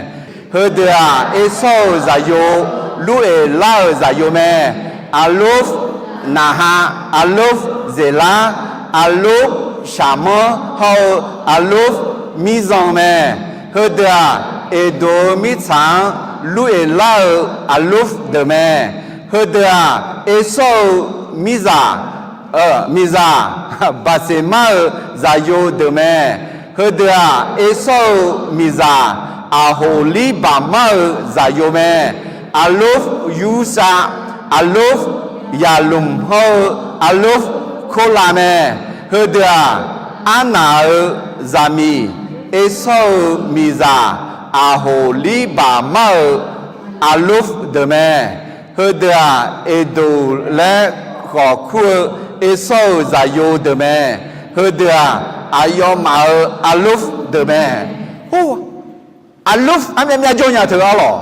Heudeuq-aq, Ersawr-euq zaqyo, Lur-eq lar-euq zaqyo mae. Aluf Naqha, Aluf Zeqlar, Aluf Shaqmanr hawr-eu Aluf Mirzan mae. Heudeuq-aq, Eqdoq-eu mirtsaq-anr Lur-eq lar-euq Aluf deuq mae. Heudeuq-aq, Ersawr-euq mirzaq, miqzaq Baqseqmar-euq zaqyo deuq mae. Heudeuq-aq, Ersawr-euq miqzaq Aqhoqlirbaqmar-euq zaqyo mae. Aluf Yursav, Aluf Yaqlmq hawr-eu Aluf Korlav mae. Heudeuq-aq, Arnaq-euq zaqmiq Ersawr-euq miqzaq Aqhoqlirbaqmar-euq Aluf deuq mae. Heudeuq-aq, Eqdoq laer khawf kur-eu Ersawr-euq zaqyo deuq mae. Heudeuq-aq, aqyawfmaf-euq Aluf deuq mae. Aluf armyav myav jawr nya teu arlawq.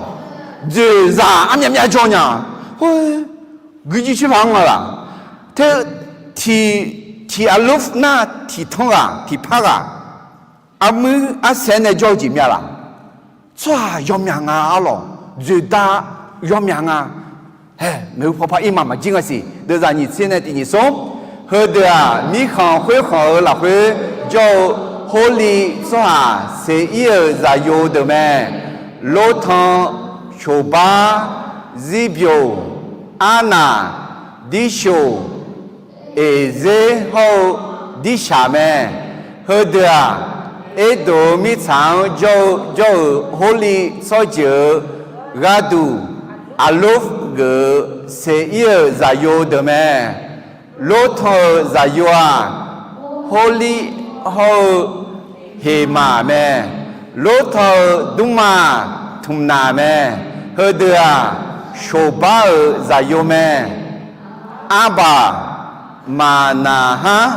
Dzoeqzaq armyav myav jawr nya. Hor, guiqjir tserpaq-anr nga laq. Teu tiq, tiq Aluf nar tiqtanr ghaq tiqpar ghaq, armuir arsaer nae jawr-eu jeq myav laq. Tsawrhaq yawmyaq nga arlawq. Dzoeqda yawmyaq nga. Hae, maeqhu pawpar irma maqjir nga siq. Deuvzaq nyiq tser nae tiq nyiq smr. Heudeuq-aq, mirkhanq khoerkhanq-euq lafkhoer jawr-eu Horliv tsawrhaq Seqir-euq zaqyo deuq mae. Lortan, Coqbar, Zirbyov, Arnaq, Dirshoq, Eqzer hawr-eu Dirshaq mae. Heudeuq-aq, Erdoq-eu mirtsaq-anr jawr-eu, jawr-euq Horliv tsawrjeuq-euq gharduq Aqlof geuf-eu Seqir-euq zaqyo deuq mae. Lortan-euq zaqyo-aq, Horliv hawr-eu Heqmaq mae. Lortan-euq dmrma-aq, Tmqnaq mae. Heudeuq-aq, Shoqbar-euq zaqyo mae. Arbaq, Maqnaqhar,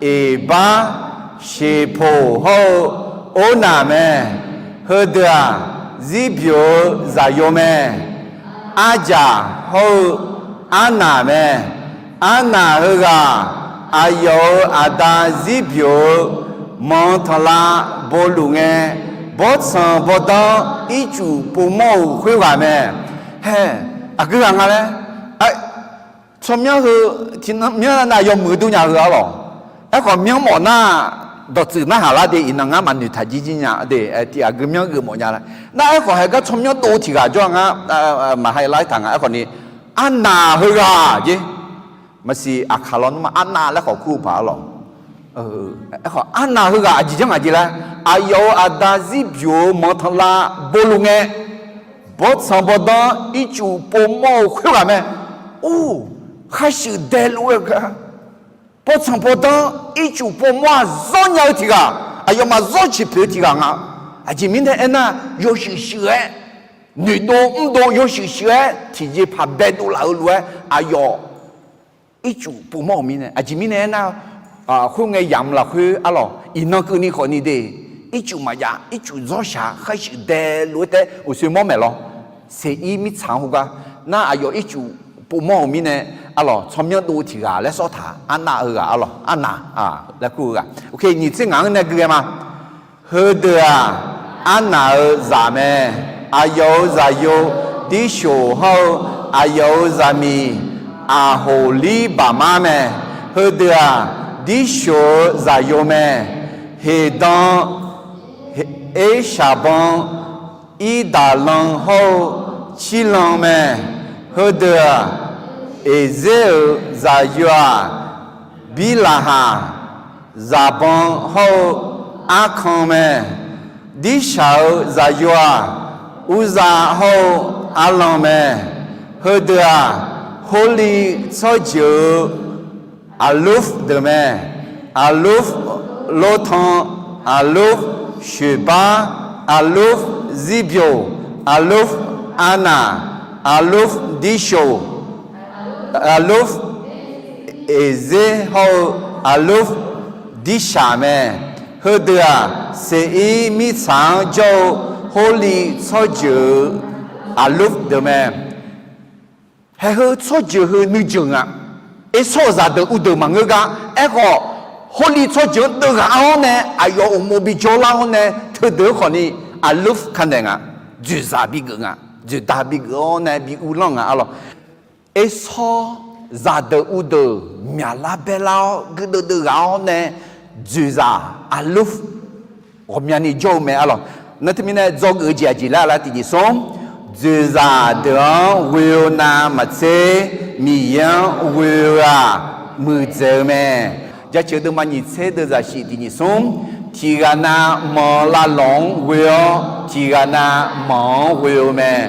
Eqbar, Sheqpoq hawr-eu Ornaq mae. Heudeuq-aq, Zirbyov-eu zaqyo mae. Arjaq hawr-eu Arnaq mae. Arnaq heughaq, aqyawf-euq aqda Zirbyov-eu manq tanqlav bawluf ngae, bawrtsanq bawrdanr ircuf povmawr-euq khoerghaq mae. Hae, aqgeu ghaq nga laer, tsawrmyanr heu tiqnan myanr nar aqyawf muiq dur nya heu arlawq. Aerkhawf myanr mawf nar, dawqtsuif narhaq lar de, iqnan ngar maqnoeq taq jir jir nya de, tiq aqgeu myanr geufmawf nya laer. Nar aerkhawf haegar tsawrmyanr dov tiq ghaq jawr-a ngar, maqhae lar taq nga. Aerkhawf ni, Arnaq heughaq jer. Maqsiq Aqkaq lawnmr-aq Arnaq laer khawf kur-eu paq arlawq. Aerkhawf Arnaq heughaq aqjeq janr ngaq jeq laer, aqyawf-euq aqda Zirbyov-eu manq tanqlav bawluf ngae, bawrtsanq bawrdanr ircuf povmawr-eu khoerghaq mae. Or, khar shuif dae lof-aer gar, bawrtsanq bawrdanr ircuf povmawr-aq zawr nya-eu tiq ghaq, aqyawfmaf zawr ciq poeq-eu tiq ghaq nga. Aqjeq mirnae aernar, yawshuif shuif-aer, noeqdov mrdov yawshuif shuif-aer tiqjeqpaq baedov laf-eu lof-aer aqyawf ircuf povmawr-euq mirnae, aqjeq mirnae aernar, khoerngae yamq lafkhoer arlawq, iqnan keuvni khawfni de, ircuf maqjav, ircuf zawr shaq, khar shuif dae lof-aer taef uqsoe mawr maeq lawr. Seqir mirtsaq-anr heugar nar, aqyawf ircuf povmawr-euq mirnae arlawq, tsawrmyanr dov tiq ghaq laer sawr taq, Arnaq heughaq arlawq, Arnaq laer kur-eu ghaq. Nyiq tser ngaq-anr nae gui ghae ma. Heudeuq-aq, Arnaq-euq zaq mae. Aqyawf-euq zaqyo Dirshoq hawr-eu, aqyawf-euq zaqmiq Aqhoqlirbaqmar mae. Heudeuq-aq, Dirshoq-euq zaqyo mae. Heqdan, Ershaqban, Irdaqlan hawr-eu Cirlan mae. Heudeuq-aq, Eqzer-euq zaqyo-aq, Birlaqhaq, Zaqban hawr-eu Arkan mae. Dirshaq-euq zaqyo-aq, Urzav hawr-eu Arlan mae. Heudeuq-aq, Horliv tsawrjeuq-eu Aqlof deuq mae. Aqlof Lotan, Aluf, Shoeqbar, Aluf, Zirbyoq, Aluf, Arnaq, Aluf, Dirshoq, Aluf, Eqzer hawr-eu Aluf, Dirshaq mae. Heudeuq-aq, Seqir mirtsaq-anr jawr-eu Hawrli tsawrjeuq-euq Aluf deuq mae. Haeq heu tsawrjeuq heu nuijeuq nga. Ersawr-euq zaqdeuq uvdeuq maqngeur gar. Aerkhawf, Hawrli tsawrjeuq-anr deuvghaq-awr nae aqyawf uqmov bijawr lar-awr nae teudeuq-anr khawfni Aluf kanaeq nga. Dzoeqzaq bigeuf nga. Dzoeqdaq bigeuf-awr nae bi uvlanr nga arlawq. Ersawr zaqdeuq uvdeuq myaqlar baerlar-awr guirdeuv deuvghaq-awr nae dzoeqzaq Aluf ghawqmyani jawr-eu mae arlawq. Nar teumirnae dzawgeuf-eu jeq aqjeq laer lar tiqnyif smr, dzoeqzaq deuq-anr ghoe-eu navmaqtser Miqyaer-anr ghoe-eu-aq muiqdzaeq-eu mae. Jaceuq deuvma nyiq tser deuvzaq shif tiqnyif smr, tiqghaq nav manq lavlawq-anr ghoe-awr tiqghaq nav manq-anr ghoe-eu mae.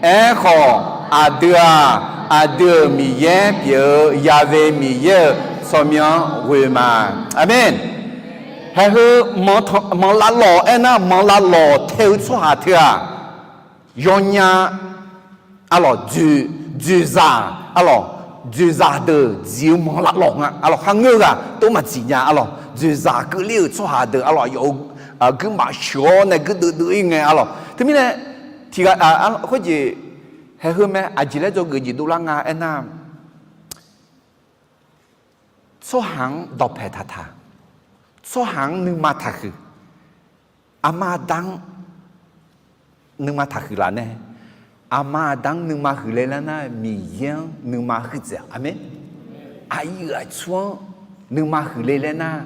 Aerkhawf, aqdui-aq, aqdui-euq Miqyaer pyeuf-eu Ya've Miqyaer-euq tsawrmyanr ghoe ma. Aqmeq. Haeq heu manq lavlawq aernar, manq lavlawq tae-eu tsawrhaq teu-aq, yawnya arlawq, dzoeqzaq arlawq, dzoeqzaq deuq dziq-eu manq lavlawq nga arlawq. Kharngeur-eu ghaq tov maqdziq nya arlawq. Dzoeqzaq keuvler-euq tsawrhaq deuq arlawq, aqyawf-euq guirmaf sheuq-awr nae guirdeuv deuv-ir ngae arlawq. Teumirnae tiqghaq khoerjeq haeq heu mae. Aqjeq laer dzawgeuf jeq dovlar nga aernar, tsawrhaq-anr dawqpaeq taqtaq, tsawrhaq-anr nuima taqhuiq, aqma aqda-anr nuima taqhuiq laf nae, aqma aqda-anr nuima huiq le laer nar, Miqyaer-anr nuima huiqdzaeq-awq. Aqmeq. Aqyuif aqtsu-anr nuima huiq le laer nar,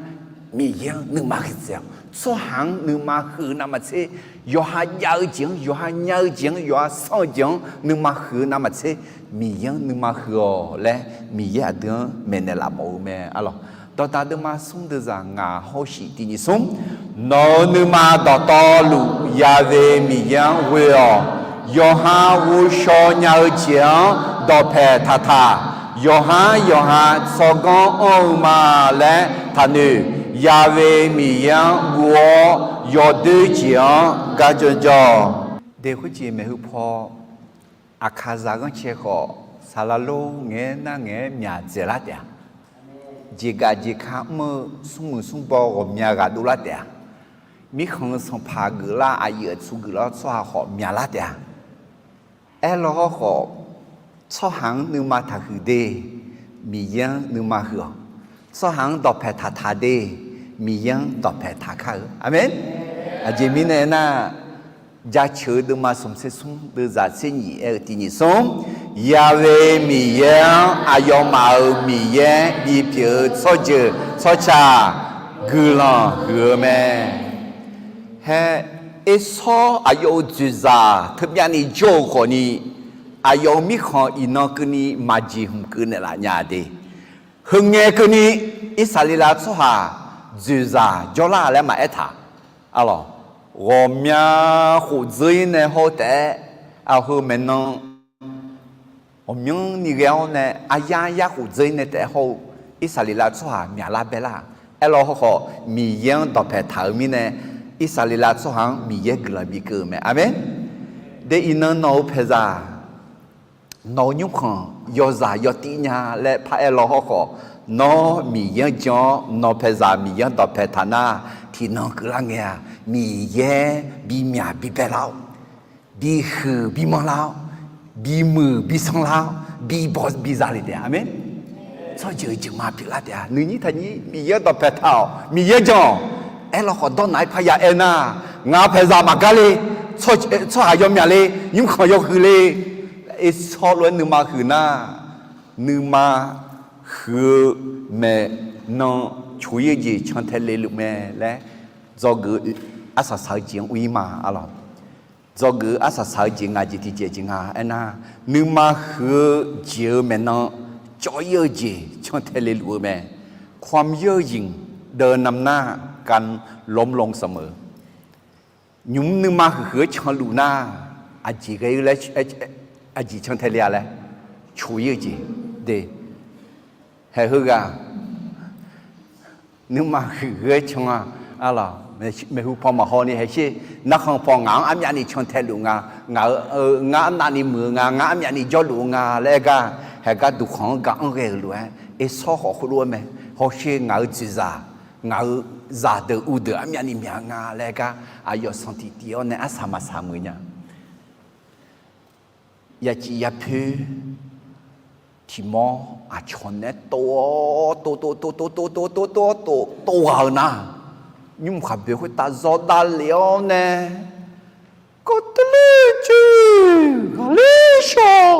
Miqyaer-anr nuima huiqdzaeq-awq. Tsawrhaq-anr nuima huiq-eu navmaqtser, yawqha jav-eu jeq-anr, yawqha nya-eu jeq-anr, yawqha sanr-eu jeq-anr nuima huiq-eu navmaqtser, Miqyaer-anr nuima huiq-awq laer Miqyaer aqdui-anr maeqnaeq laf mawf-eu mae arlawq. Dawqdaq deuvma smr deuvzaq ngaq hawshif tiqnyif smr, nawq-euq nuima dawqtawvluf Ya've Miqyaer-anr ghoe-awq. Yawqha ghovshaw nya-eu jeq-anr dawqpaeq taqtaq. Yawqhar yawqha tsawrganr anr-eu ma laer taqnoeq. Ya've Miqyaer-anr guv-awr yawdoer jeq-anr gar janr jawr-awq. Deq khoerjeq maeqhu paw, Aqkaqzaq ghanrcae khawf, saqlaq lor ngaeq-aer nar ngaeq-aer myaq dzaeqlar taef-a. Jeqgaf jeqka mr-eu smrmuiq smrbaw ghawqmya ghaq dovlar taef-a. Mirkhanq-eu sanqpaq geuflar, aqyuif aqtsu geuflar-awr tsawrhaq khawf myaqlar taef-a. Aerlaw hawrkhawf, tsawrhaq-anr nuima taqhuiq de, Miqyaer-anr nuima huiq-awq. Tsawrhaq-anr dawqpaeq taqtaq de, Miqyaer-anr dawqpaeq taqkar-eu. Aqmeq. Aqjeq mirnae aernar, Jaceuq-eu deuvma smq tser smr deuvzaq tser nyif aer-eu tiqnyif smr, Ya've Miqyaer-anr aqyawfmaf-euq Miqyaer bipyeuf-eu tsawrjeuq tsawrca guiqlanq huiq-eu mae. Haer, Ersawr aqyawf-euq dzoeqzaq teubyavni jawr-eu khawfni, aqyawf-euq mirkhanq iqnan keuvni maqjeq hmq keuv naeqlaf nya de. Heungae keuvni Irsaqleqlav tsawrhaq dzoeqzaq jawrlar laer maqaer taq. Arlawq, ghawqmya khof dzeur-ir nae hawr-eu taef-aer, aqheu maeqnan ghawqmyanrni ghae-awr nae aryar yar khof dzeur-ir nae taef-aer hawr-eu Irsaqleqlav tsawrhaq myaqlar baelar. Aerlaw hawrkhawf, Miqyaer-anr dawqpaeq taq-euq mirnae, Irsaqleqlav tsawrhaq-anr Miqyaer guiqlanq bikeuv-eu mae. Aqmeq. De iqnan nawq-euq paeqzaq, nawq-euq nymrkhanq yawzaq yawtiv nya laer paraer law hawrkhawf, nawr Miqyaer-anr jan-awr nawq paeqzaq Miqyaer-anr dawqpaeq taq nar, tiqnan keuvlar ngae-aq, Miqyaer bimyaq bibae lar-awr, bihuiq bimanr lar-awr, bimuiq bisanr lar-awr, bibaw biza le taef-a. Aqmeq. Tsawrjeuq jeuqma pyeuflar taef-a. Nuinyir taqnyir Miqyaer-anr dawqpaeq taq-awq, Miqyaer jan-awq. Aerlaw khawf dawrnaq-aer parya aernar, ngaq paeqzaq maqgar le, tsawrhaq yawmyaq le, nymrkhanq yawhuiq le, Ersawr lof-aer nuima huiq nar, nuima huiq-eu maeqnan coq-ir-eu jeq cantae le luf mae laer, dzawgeuf-eu arsaq saq-eu jeq-anr ur-ir ma. Arlawq, dzawgeuf-eu arsaq saq-eu jeq ngaq jeq tiqjeq jeq nga aernar, nuima huiq-eu jeq-euq maeqnan cawv-ir-eu jeq cantae le luf-eu mae. ความเย่อหยิ่งเดินนำหน้าการล้มลงเสมอ Nymq mr nuima huiqhuiq-aer canluf nar, aqjeq ghae-eu laer, aqjeq cantae le-a laer, coq-ir-eu jeq de. Haeq heughaq Nuima huiq-aer can-a. Arlawq, maeqhu paw maqhaw ni haeq sher. Narkhan paw ngaq-anr armyavni cantae luf nga. Ngaq-eu, ngar arnavni muiq-eu nga, ngar armyavni jawrluf-eu nga laer aer gar, haeq gar duqkhanq-anr ga-anr ghae-euq lof-aer, Ersawr khawf khoerlof-aer mae. Hawsher ngaq-euq dzoeqzaq, ngaq-euq zaqdeuq uvdeuq armyavni myaq-eu nga laer aer gar, aqyawf sanqtiq tiv-awr nae arsaq maqsaq muiq nya. Yacif yapoer tiq mawr aqcawq naeq-aer tov-awr, tov tov tov tov tov tov tov tov tov tov ghaq-euq nar, nymr khaqboeq khoertav zawr davlef-awr nae, Kawvteuv ler coer, ghaqler shawr,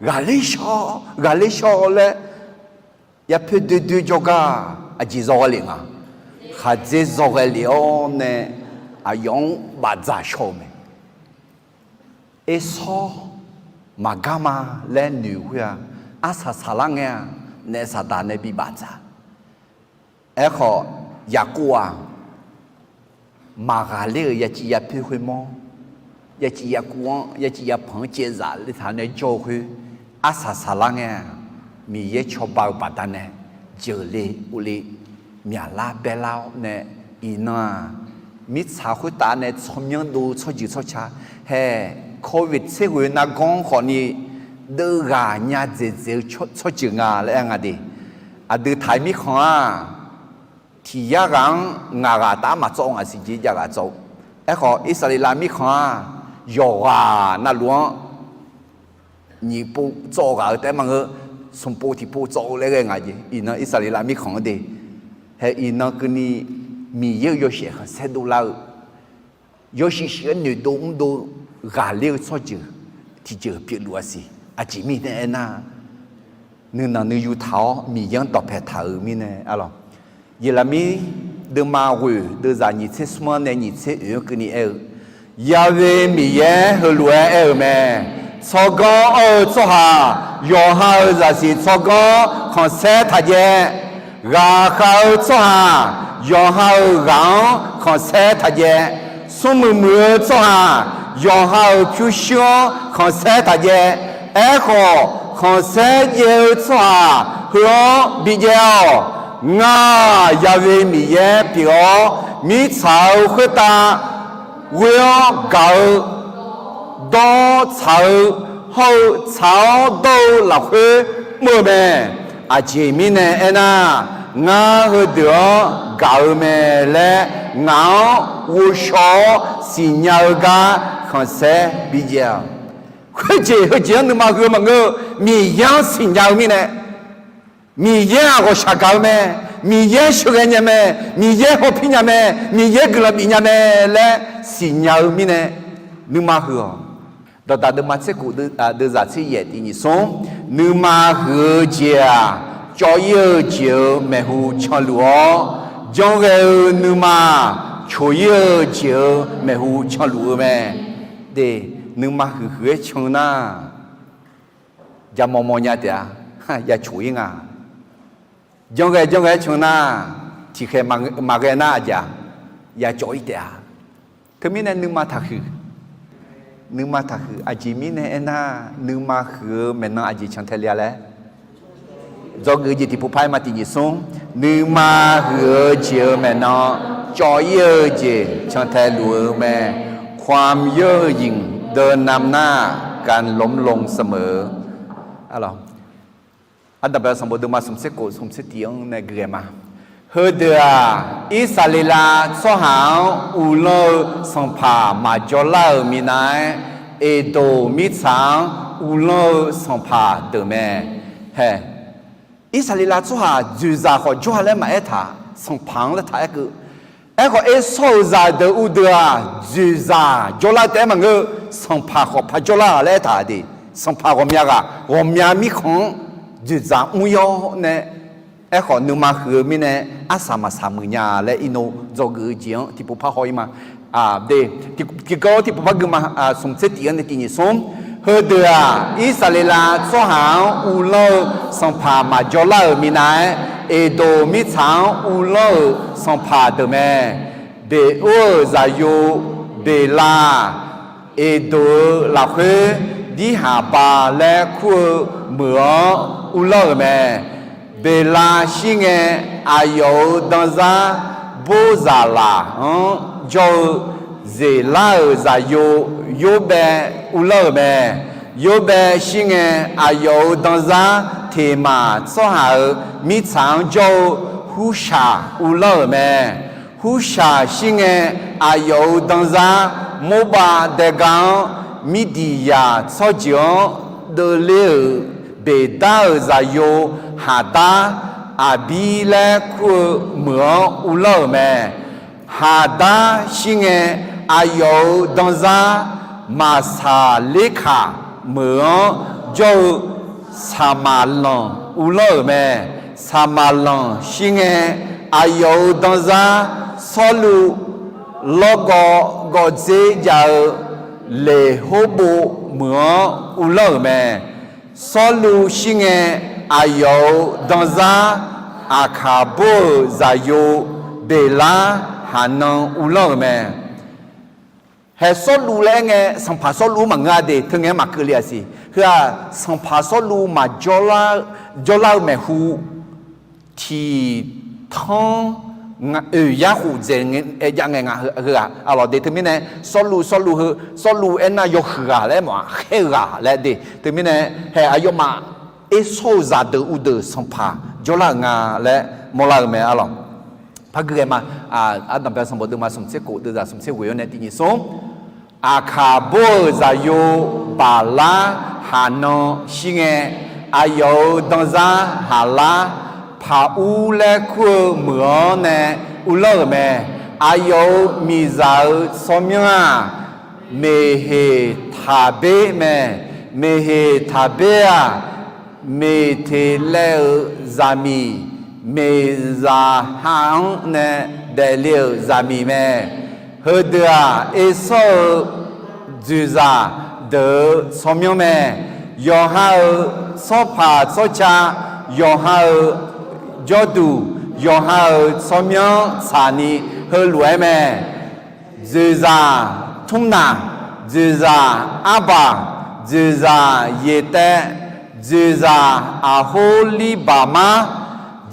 ghaqler shawr, ghaqler shawr laer, yapoer doer doer jawrgar aqjeq zawghae lef nga. Khaqdzer zawghae lef-awr nae, aqyawf-anr bafdzaq shaw-eu mae. Ersawr maqgar ma laer noeq khoer-aq, arsaq saqlar ngae-aq, naef saqdaq nae bibafdzaq. Aerkhawf, Yaqkov-aq, maqghaqler-euq yacif yapoer khoermawr, yacif yaqkuv-anr, yacif yapanq-anr caevzaf le taq nae jawr-eu khoer, arsaq saqlar ngae-aq, Miqyaer cawba-eu baqdanae jeuqle uvle myaqlar baerlar-awr nae, iqnan-aq, mirtsaq khoertav nae tsawrmyanr dov-eu tsawrjeuq tsawrca, haeq, Covid tser ghoe nargawr khawfni deuv ghaq nya dzaeqdzaeq-eu tsawrjeuq nga laer aer nga de. Aqdui taq-aer mirkhanq-aq, tiq yar ghaq-anr ngaq ghaq taf-aer maqtsawv ngaq siq jeq jav ghaq tsawv-eu. Aerkhawf, Irsaqleqlav mirkhanq-aq, yawqghaq navluf-anr nyiq pov tsawv ghaq-eu taef-aer maqngeur, smq pov tiq pov tsawv-eu laer ghae nga jeq. Iqnan Irsaqleqlav mirkhanq-anr de, haeq iqnan keuvni Miqyaer-euq yawshaef khanqsaer dovlar-eu, yawshuif shuif-aer noeqdov mrdov ghaqler-eu tsawrjeuq tiqjeuq pyeufluf-a siq. Aqjeq mirnae aernar, nuinanq nuiyu taq-awr Miqyaer-anr dawqpae taq-euq mirnae arlawq. Yeqlaqmir deuvma ghoeq deuvzaq nyiq tser smr-anr nae nyiq tser oeq-anr keuvni aer-eu, Yaqve Miqyaer heulof-aer aer-euq mae. Tsawrganr anr-eu tsawrhaq yawqha-euq zaqsiq tsawrganr khanqsaer taq jaev. Ghaqkhav-eu tsawrhaq yawqha-euq ghaq-anr khanqsaer taq jaev. Smrmuiq muiq-eu tsawrhaq yawqha-euq pyurshuir-anr khanqsaer taq jaev. Aerkhawf, khanqsaer jaev-eu tsawrhaq heu-anr bijaev-awq. Ngar-aq, Yaqve Miqyaer pyeuf-awr, mirtsaq-euq khoertav ghoe-awr gaq-eu, dawr tsaq-eu, hawr-eu tsaq-awr dawr-eu lafkhoer mr-eu mae. Aqjeq mirnae aernar, ngar heudeuq-anr gaq-eu mae laer ngaq-anr ghovshaw-awr siqnya-eu gar khanqsaer bijaev-awq. Khoerjeq heujeq-anr nuima huiq-eu maqngeur-eu, Miqyaer-anr siqnya-eu mirnae, Miqyaer-aq ghawqshaq gaq-eu mae, Miqyaer sheuqghae nya mae, Miqyaer hawpir nya mae, Miqyaer guiqlanq bif nya mae laer siqnya-eu mirnae nuima huiq-awq. Dawqdaq deuvma tser khof deuvzaq tser yaef tiq nyiq smr, nuima huiq-eu jeq-aq, cawv-ir-eu jeq-euq maeqhu canluf-awr, janrghae-eu nuima coq-ir-eu jeq-euq maeqhu canluf-eu mae. De, nuima huiqhuiq-aer can nar, jaqmawf mawf nya taef-a, ya coq-ir nga. Janrghae janrghae-aer can nar, tiqkhaeq maqghae nar aqjeq-a, ya cawv-ir taef-a. Teumirnae nuima taqhuiq, nuima taqhuiq. Aqjeq mirnae aernar, nuima huiq-eu maeqnan aqjeq cantae le-a laer, dzawgeuf jeq tiqpov par-aer ma tiq nyiq smr, nuima huiq-eu jeq-euq maeqnan cawv-ir-eu jeq cantae luf-eu mae. ความเย่อหยิ่งเดินนำหน้าการล้มลงเสมอ Ardanqbae sanqbof deuvma smq tser khof smq tser tiq-anr nae gui-aer ma. Heudeuq-aq, Irsaqleqlav tsawrhaq-anr uvlanr-eu sanqpaq maqjawr lar-euq minav-aer, Eqdoq mirtsaq-anr uvlanr-eu sanqpaq deuq mae. Hae, Irsaqleqlav tsawrhaq dzoeqzaq khawf jawr-a laer maqaer taq, sanqpaq-anr laer taq aer keuv. Aerkhawf, Ersawr-euq zaqdeuq uvdeuq-aq, dzoeqzaq jawrlar taef-aer maqngeur, sanqpaq khawf par jawrlar-aq laer aer taq de. Sanqpaq ghawqmya ghaq, ghawqmya mirkhanq-anr dzoeqzaq mr-ir-awr nae, aerkhawf nuima huiq-eu mirnae arsaq maqsaq muiq nya laer irnov dzawgeuf-eu jeq-anr tiqpov par haw-ir ma. De, tiqkawv tiqpov par gui ma. Smq tser tiq-anr nae tiq nyiq smr, heudeuq-aq, Irsaqleqlav tsawrhaq-anr uvlanr-eu sanqpaq maqjawr lar-euq minav-aer, Eqdoq mirtsaq-anr uvlanr-euq sanqpaq deuq mae. Beqor-euq zaqyo Beqlav, Eqdoq-euq lafkhoer Dirhaqba laer kur-eu meuq-anr uvlanr-euq mae. Beqlav shir ngae, aqyawf-euq danzar Borzaqlaq-anr jawr-eu Zeqlar-euq zaqyo Yorbaev uvlanr-euq mae. Yorbaev shir ngae, aqyawf-euq danzar Teqmaq tsawrhaq-euq mirtsaq-anr jawr-eu Hurshaq uvlanr-euq mae. Hurshaq shir ngae, aqyawf-euq danzar Morbav daega-anr Mirdiqyaq tsawrjeuq-anr deuvler-euq Beqdar-euq zaqyo Haqdar, Aqbir laer kur-eu meuq-anr uvlanr-euq mae. Haqdar shir ngae, aqyawf-euq danzar Maqsaqlerkaq meuq-anr jawr-eu Saqmaqlanq uvlanr-euq mae. Saqmaqlanq shir ngae, aqyawf-euq danzar Sawrluv lawrgawv gawvdzer jav-eu Leqhorbov meuq-anr uvlanr-euq mae. Sawrluv shir ngae, aqyawf-euq danzar Aqkaqbor-euq zaqyo Beqlar haqnan uvlanr-euq mae. Hae Sawrluv laer aer ngae, sanqpaq Sawrluv maqngeur-a de, teu ngae maqkeuv le-aq siq. Heu-aq, sanqpaq Sawrluv maqjawr lar-eu maeqhu tiqtanr oeq yar khof dzaeq aer jav ngae nga heu-aq, arlawq de. Teumirnae Sawrluv, Sawrluv heu, Sawrluv aernar yawhuiq ghaq laer mawf-aq, khaer-eu ghaq laer de. Teumirnae hae aqyawfmaf Ersawr-euq zaqdeuq uvdeuq sanqpaq jawrlar-euq nga laer mawrlar-eu mae, arlawq. Par gui ghae ma. Ardanqbae sanqbof deuvma smq tser kof deuvzaq smq tser ghoeq-awr nae tiq nyiq smr. Aqkaqbor-euq zaqyo Baqlar haqnan shir ngae, aqyawf-euq danzar Haqlar, Paqur laer kur-eu meuq-anr nae uvlanr-euq mae. Aqyawf-euq miqzaq-euq tsawrmyanr-aq, Meqheqtaqber mae. Meqheqtaqber-aq, Meqteqlaev-euq zaqmiq, Meqzaqha-anr nae daefle-euq zaqmiq mae. Heudeuq-aq, Ersawr-euq dzoeqzaq deuq-euq tsawrmyanr mae. Yawqha-euq tsawrpaq tsawrca, yawqha-euq jawrduq, yawqha-euq tsawrmyanr tsaqni heulof-aer mae. Dzoeqzaq Tmrnaq, dzoeqzaq Arbaq, dzoeqzaq Yeqtaev, dzoeqzaq Aqhorlirbaqmar,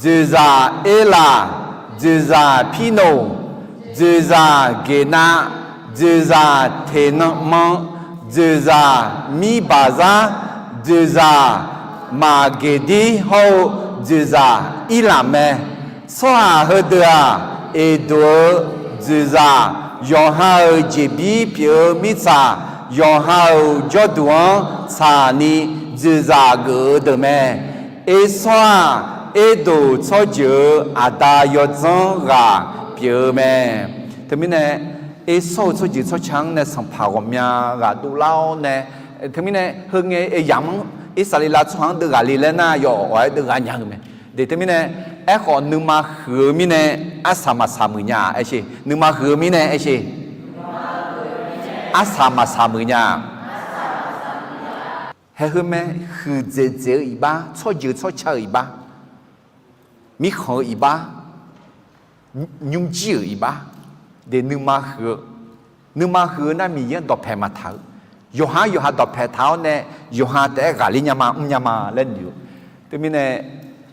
dzoeqzaq Erlaq, dzoeqzaq Pirnoq, dzoeqzaq Geqnav, dzoeqzaq Teqnanqman, dzoeqzaq Mirbaqzar, dzoeqzaq Maqgeqdir hawr-eu dzoeqzaq Irlaq mae. Tsawrhaq heudeuq-aq, Eqdoq-euq dzoeqzaq, yawqha-euq jeqbir pyeuf-eu mirtsaq, yawqha-euq jawrduq-anr tsaqni dzoeqzaq geuf-eu deuq mae. Ersawr-aq, Erdoq tsawrjeuq-euq aqda yawdzanr ghaq pyeuf-eu mae. Teumirnae, Ersawr-euq tsawrjeuq tsawrca-anr nae sanqpaq ghawqmya ghaq dovlar-awr nae, teumirnae heu ngae yamq-anr Irsaqleqlav tsawrhaq-anr deuv ghaq le laer nar, yawawq-aer deuv ghaq nya-eu mae. De teumirnae, aerkhawf nuima huiq-eu mirnae arsaq maqsaq muiq nya-a aer sher. Nuima huiq-eu mirnae aer sher. Arsaq maqsaq muiq nya-a. Hae heu mae, huiqdzaeq dzaeq-eu iqbax, tsawrjeuq tsawrca-euq iqbax, mirkhanq-eu iqbax, nymrjir-euq iqbax, de nuima huiq-eu, nuima huiq-eu nar Miqyaer-anr dawqpaeq maqtaq-eu, yawqha-anr yawqha dawqpaeq taq-awr nae, yawqha taef-aer ghaqler nya ma, mr nya ma laer noeq-eu. Teumirnae,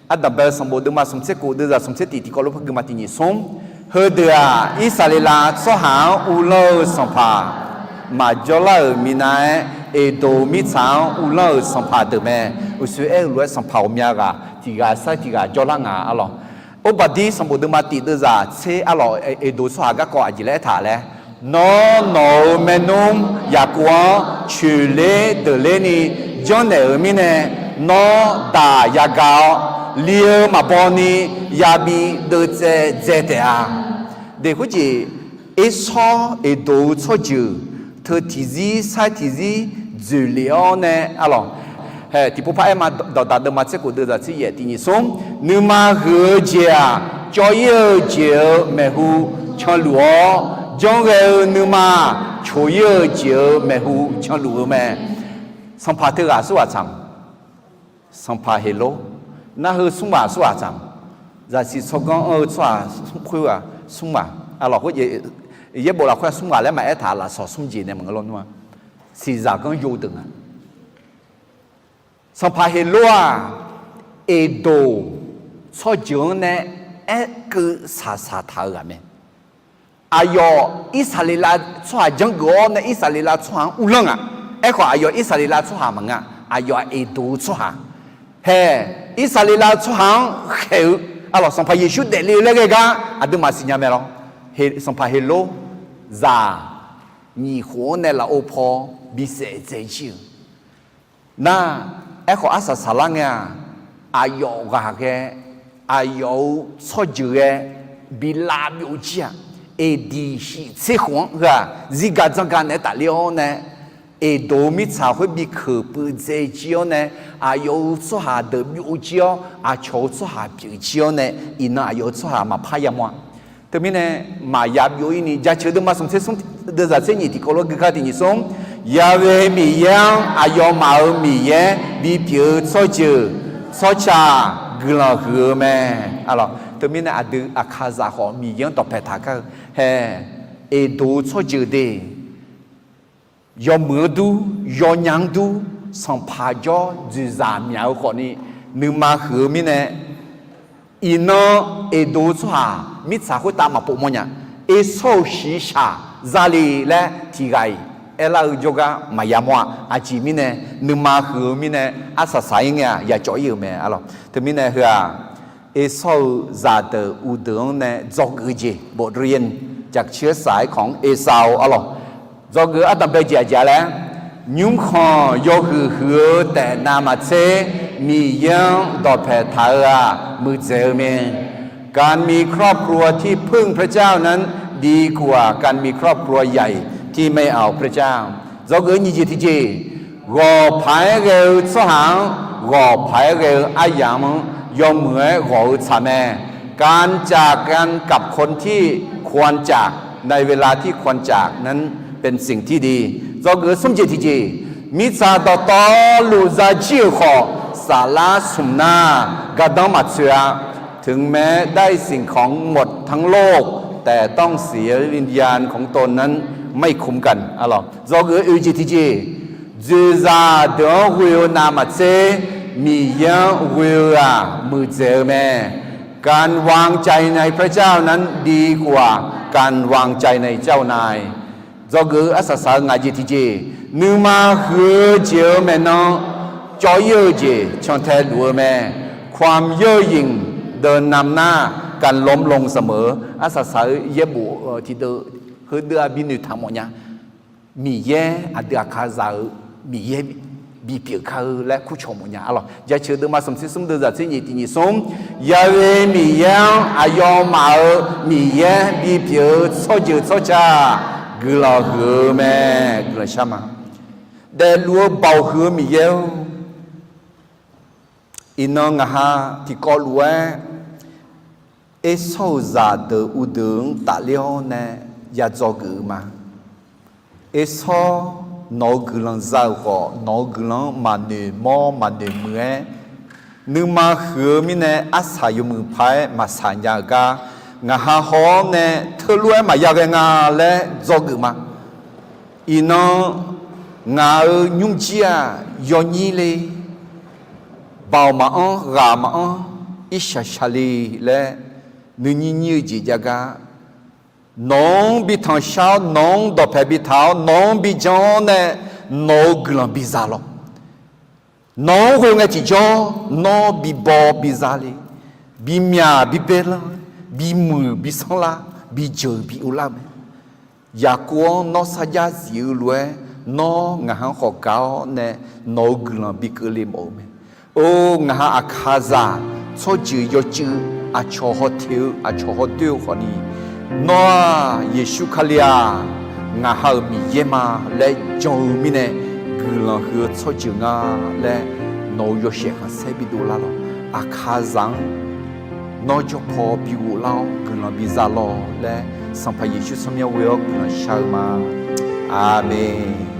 Ardanqbae-eu sanqbof deuvma smq tser kof deuvzaq smq tser tiq tiqkawv lof par gui ma tiq nyiq smr. Heudeuq-aq, Irsaqleqlav tsawrhaq-anr uvlanr-eu sanqpaq maqjawr lar-euq minav-aer, Eqdoq mirtsaq-anr uvlanr-euq sanqpaq deuq mae. Uqshoe aer-eu lof-aer sanqpaq ghawqmya ghaq tiq ghaq sar tiq ghaq jawrlar nga arlawq. Orbadir sanqbof deuvma tiq deuvzaq tser arlawq, Eqdoq tsawrhaq garkawv aqjeq laer aertaq laer, Nawr, nawq-euq maernmr Yaqkov-anr coeqler deuqler ni janrnaeq-euq mirnae, nawr daq yagaq-awr, li-eu maqbaw ni yabi deuvtsaev dzae taef-a. De khoerjeq, Ersawr Eqdoq-eu tsawrjeuq teu tiqzir sar tiqzir dzoeqlef-awr nae arlawq. Hae tiqpov par aer ma, Dawqdaq deuvma tser kof deuvzaq tser yaef tiq nyiq smr. Nuima huiq-eu jeq-aq, cawv-ir-eu jeq-euq maeqhu canluf-awr, janrghae-eu nuima coq-ir-eu jeq-euq maeqhu canluf-eu mae. Sanqpaq teughaq aqsurghaq tsaq-a? Sanqpaq Heqlor. Nar heu smr ghaq aqsurghaq tsaq-a? Zaqsiq tsawrganr anr-eu tsawrhaq smr khoerghaq smr ghaq. Arlawq khoerjeq, yaerbof lafkhoer smr ghaq laer maqaer taq, lafsawq smr jeq nae maqngeur lawr nmr-a. Siqzaq ganr yo deuq nga. Sanqpaq Heqlor-aq, Eqdoq tsawrjeuq-anr nae aerkeuv saqsaq taq-eu ghaq mae. Aqyawf Irsaqleqlav tsawrhaq janrgeuf-awr nae Irsaqleqlav tsawrhaq-anr uvlanr nga. Aerkhawf aqyawf Irsaqleqlav tsawrhaq maqnga. Aqyawf-aq Eqdoq-eu tsawrhaq. Hae, Irsaqleqlav tsawrhaq-anr khaeq-eu, arlawq, Sanqpaq Yeqsur daefle-eu laer ghae gar aqduimaf siqnya mae lawr. Sanqpaq Heqlor zaq nyiq khof-anr nae lafov paw bisaef dzae jir-eu nar, aerkhawf arsaq saqlar ngae-aq, aqyawf ghaq ghae, aqyawf-euq tsawrjeuq ghae bi lav byov jir-aq, eqdiq shiq tser khof-anr heu-aq zirga dzanrga naeq-aer tafler-awr nae, Eqdoq-eu mirtsaq khoer bi keuq puiv dzae jir-awr nae, aqyawf-euq tsawrhaq deuq byov jir-awr, aqcawq-euq tsawrhaq pyeuf jir-awr nae, iqnan aqyawf-euq tsawrhaq maqpar yamawr-a. Teumirnae maqya byov-ir ni jaceuq deuvma smq tser smr deuvzaq tser nyiq tiqkawv lof gui kar tiq nyiq smr, Yaqve Miqyaer-anr aqyawfmaf-euq Miqyaer bipyeuf-eu tsawrjeuq tsawrca guiqlanq huiq-eu mae. Arlawq, teumirnae aqdui aqkaqzaq khawf Miqyaer-anr dawqpae taq kar-eu hae, Eqdoq-eu tsawrjeuq de yawmuiq-anr dur, yawnya-anr dur, sanqpaq jawr dzoeqzaq myaq-eu khawfni nuima huiq-eu mirnae, iqnan Eqdoq-eu tsawrhaq mirtsaq khoertav maqpov mawrnya. Ersawr-euq shiqshaq zale laer tiqghaq-iq aerlar-eu jawrgar maqya mawr-a. Aqjeq mirnae, nuima huiq-eu mirnae, arsaq saq-ir ngae-aq yacawv-ir-euq mae. Arlawq, teumirnae heu-aq, Ersawr-euq zaqdeuq uqdeuq-anr nae dzawgeuf-eu jeq, บทเรียน jaqcir-aer saq-aer kawq-anr Ersawr-eu arlawq, dzawgeuf-eu ardanqbae jeq aqjeq-a laer, nymrkhanq yawhuiq huiq-eu taef navmaqtser Miqyaer-anr dawqpae taq-eu-aq muiqdzaeq-eu mae. การมีครอบครัวที่พึ่งพระเจ้านั้นดีกว่าการมีครอบครัวใหญ่ที่ไม่เอาพระเจ้า Dzawgeuf-eu nyiq jeq tiqjeq, ghawq paq-aer ghae-eu tsawrhaq-anr, ghawq paq-aer ghae-eu aryamq-anr yawmuiq-aer ghawq-eu tsaq mae. การจากกันกับคนที่ควรจากในเวลาที่ควรจากนั้นเป็นสิ่งที่ดี Dzawgeuf-eu smr jeq tiqjeq, mirtsaq dawqtawvluf zajir-euq khawf, saflar smq nar gardanr maqtsoeq-a. ถึงแม้ได้สิ่งของหมดทั้งโลก แต่ต้องเสียวิญญาณของตนนั้นไม่คุ้มกัน Arlawq, dzawgeuf-eu oeq jeq tiqjeq, dzoeqzaq deuq-anr ghoe-eu navmaqtser Miqyaer-anr ghoe-eu-aq muiqdzaeq-eu mae. การวางใจในพระเจ้านั้นดีกว่าการวางใจในเจ้านาย Dzawgeuf-eu arsaq saq-eu ngaq jeq tiqjeq, nuima huiq-eu jeq-eu maeqnan cawv-ir-eu jeq cantae luf-eu mae. ความเย่อหยิ่งเดินนำหน้าการล้มลงเสมอ Arsaq saq-eu yaerbof tiqdeuv heudeuv-aq bi noeqtaq mawfnya. Miqyaer aqdui aqkaqzaq-eu Miqyaer bipyeuf kar-eu laer kurcawq mawfnya. Arlawq, jaceuq deuvma smq tser smr deuvzaq tser nyiq tiq nyiq smr, Yaqve Miqyaer-anr aqyawfmaf-euq Miqyaer bipyeuf-eu tsawrjeuq tsawrca guiqlanq huiq-eu mae. Guiqlanq shar ma. Daefluf-eu baoq huiq-eu Miqyaer-or, iqnan ngaq ha tiqkawv lof-aer Ersawr-euq zaqdeuq uqdeuq-anr tafler-awr nae ya dzawgeuf-eu ma. Ersawr, nawq-euq guiqlanq za-euq khawf, nawq-euq guiqlanq-anr maqnoeq mawr maqnoeq muiq-aer, nuima huiq-eu mirnae arsaq yawmuiq paq-aer maqsaq nya-euq gar, ngaq ha haw-awr nae teulof-aer maqya ghae nga laer dzawgeuf ma. Iqnan ngaq-euq nymrjir-aq yawnyir le, baoq maqanr ghaq maqanr irshaq shaq le laer nuinyir nyir-eu jeq jav gar, nawq-anr bi tanqshar-awr, nawq-anr dawqpaeq bi taq-awr, nawq-anr bi jan-awr nae nawq-euq guiqlanq biza lawq. Nawq-anr ghoe ngae tiqjawr, nawr bibaw biza le, bimyaq bibae lar, bimuiq bisanr lar, bijeuq bi uvlar-eu mae. Yaqkov-anr nawr sarjax zif-eu lof-aer, nawr ngaq-anr khawf gaq-awr nae nawq-euq guiqlanq bi keuvle mawf-eu mae. Or, ngaq ha aqkaqzaq tsawrjeuq yawcuiv aqcawq haw teq-eu aqcawq haw doer-eu khawfni, nawr-aq Yeqsur Kali-aq ngaq ha-euq Miqyaer ma laer jan-eu mirnae guiqlanq huiq-eu tsawrjeuq nga laer nawq-euq yawshaef khanqsaer bidov lar lawq. Aqkaqzaq-anr nawr jawr paw bi ghoflar-awr guiqlanq biza lawq laer Sanqpaq Yeqsur tsawrmyanr ghoe-awr guiqlanq shar-eu ma. Aqmeq.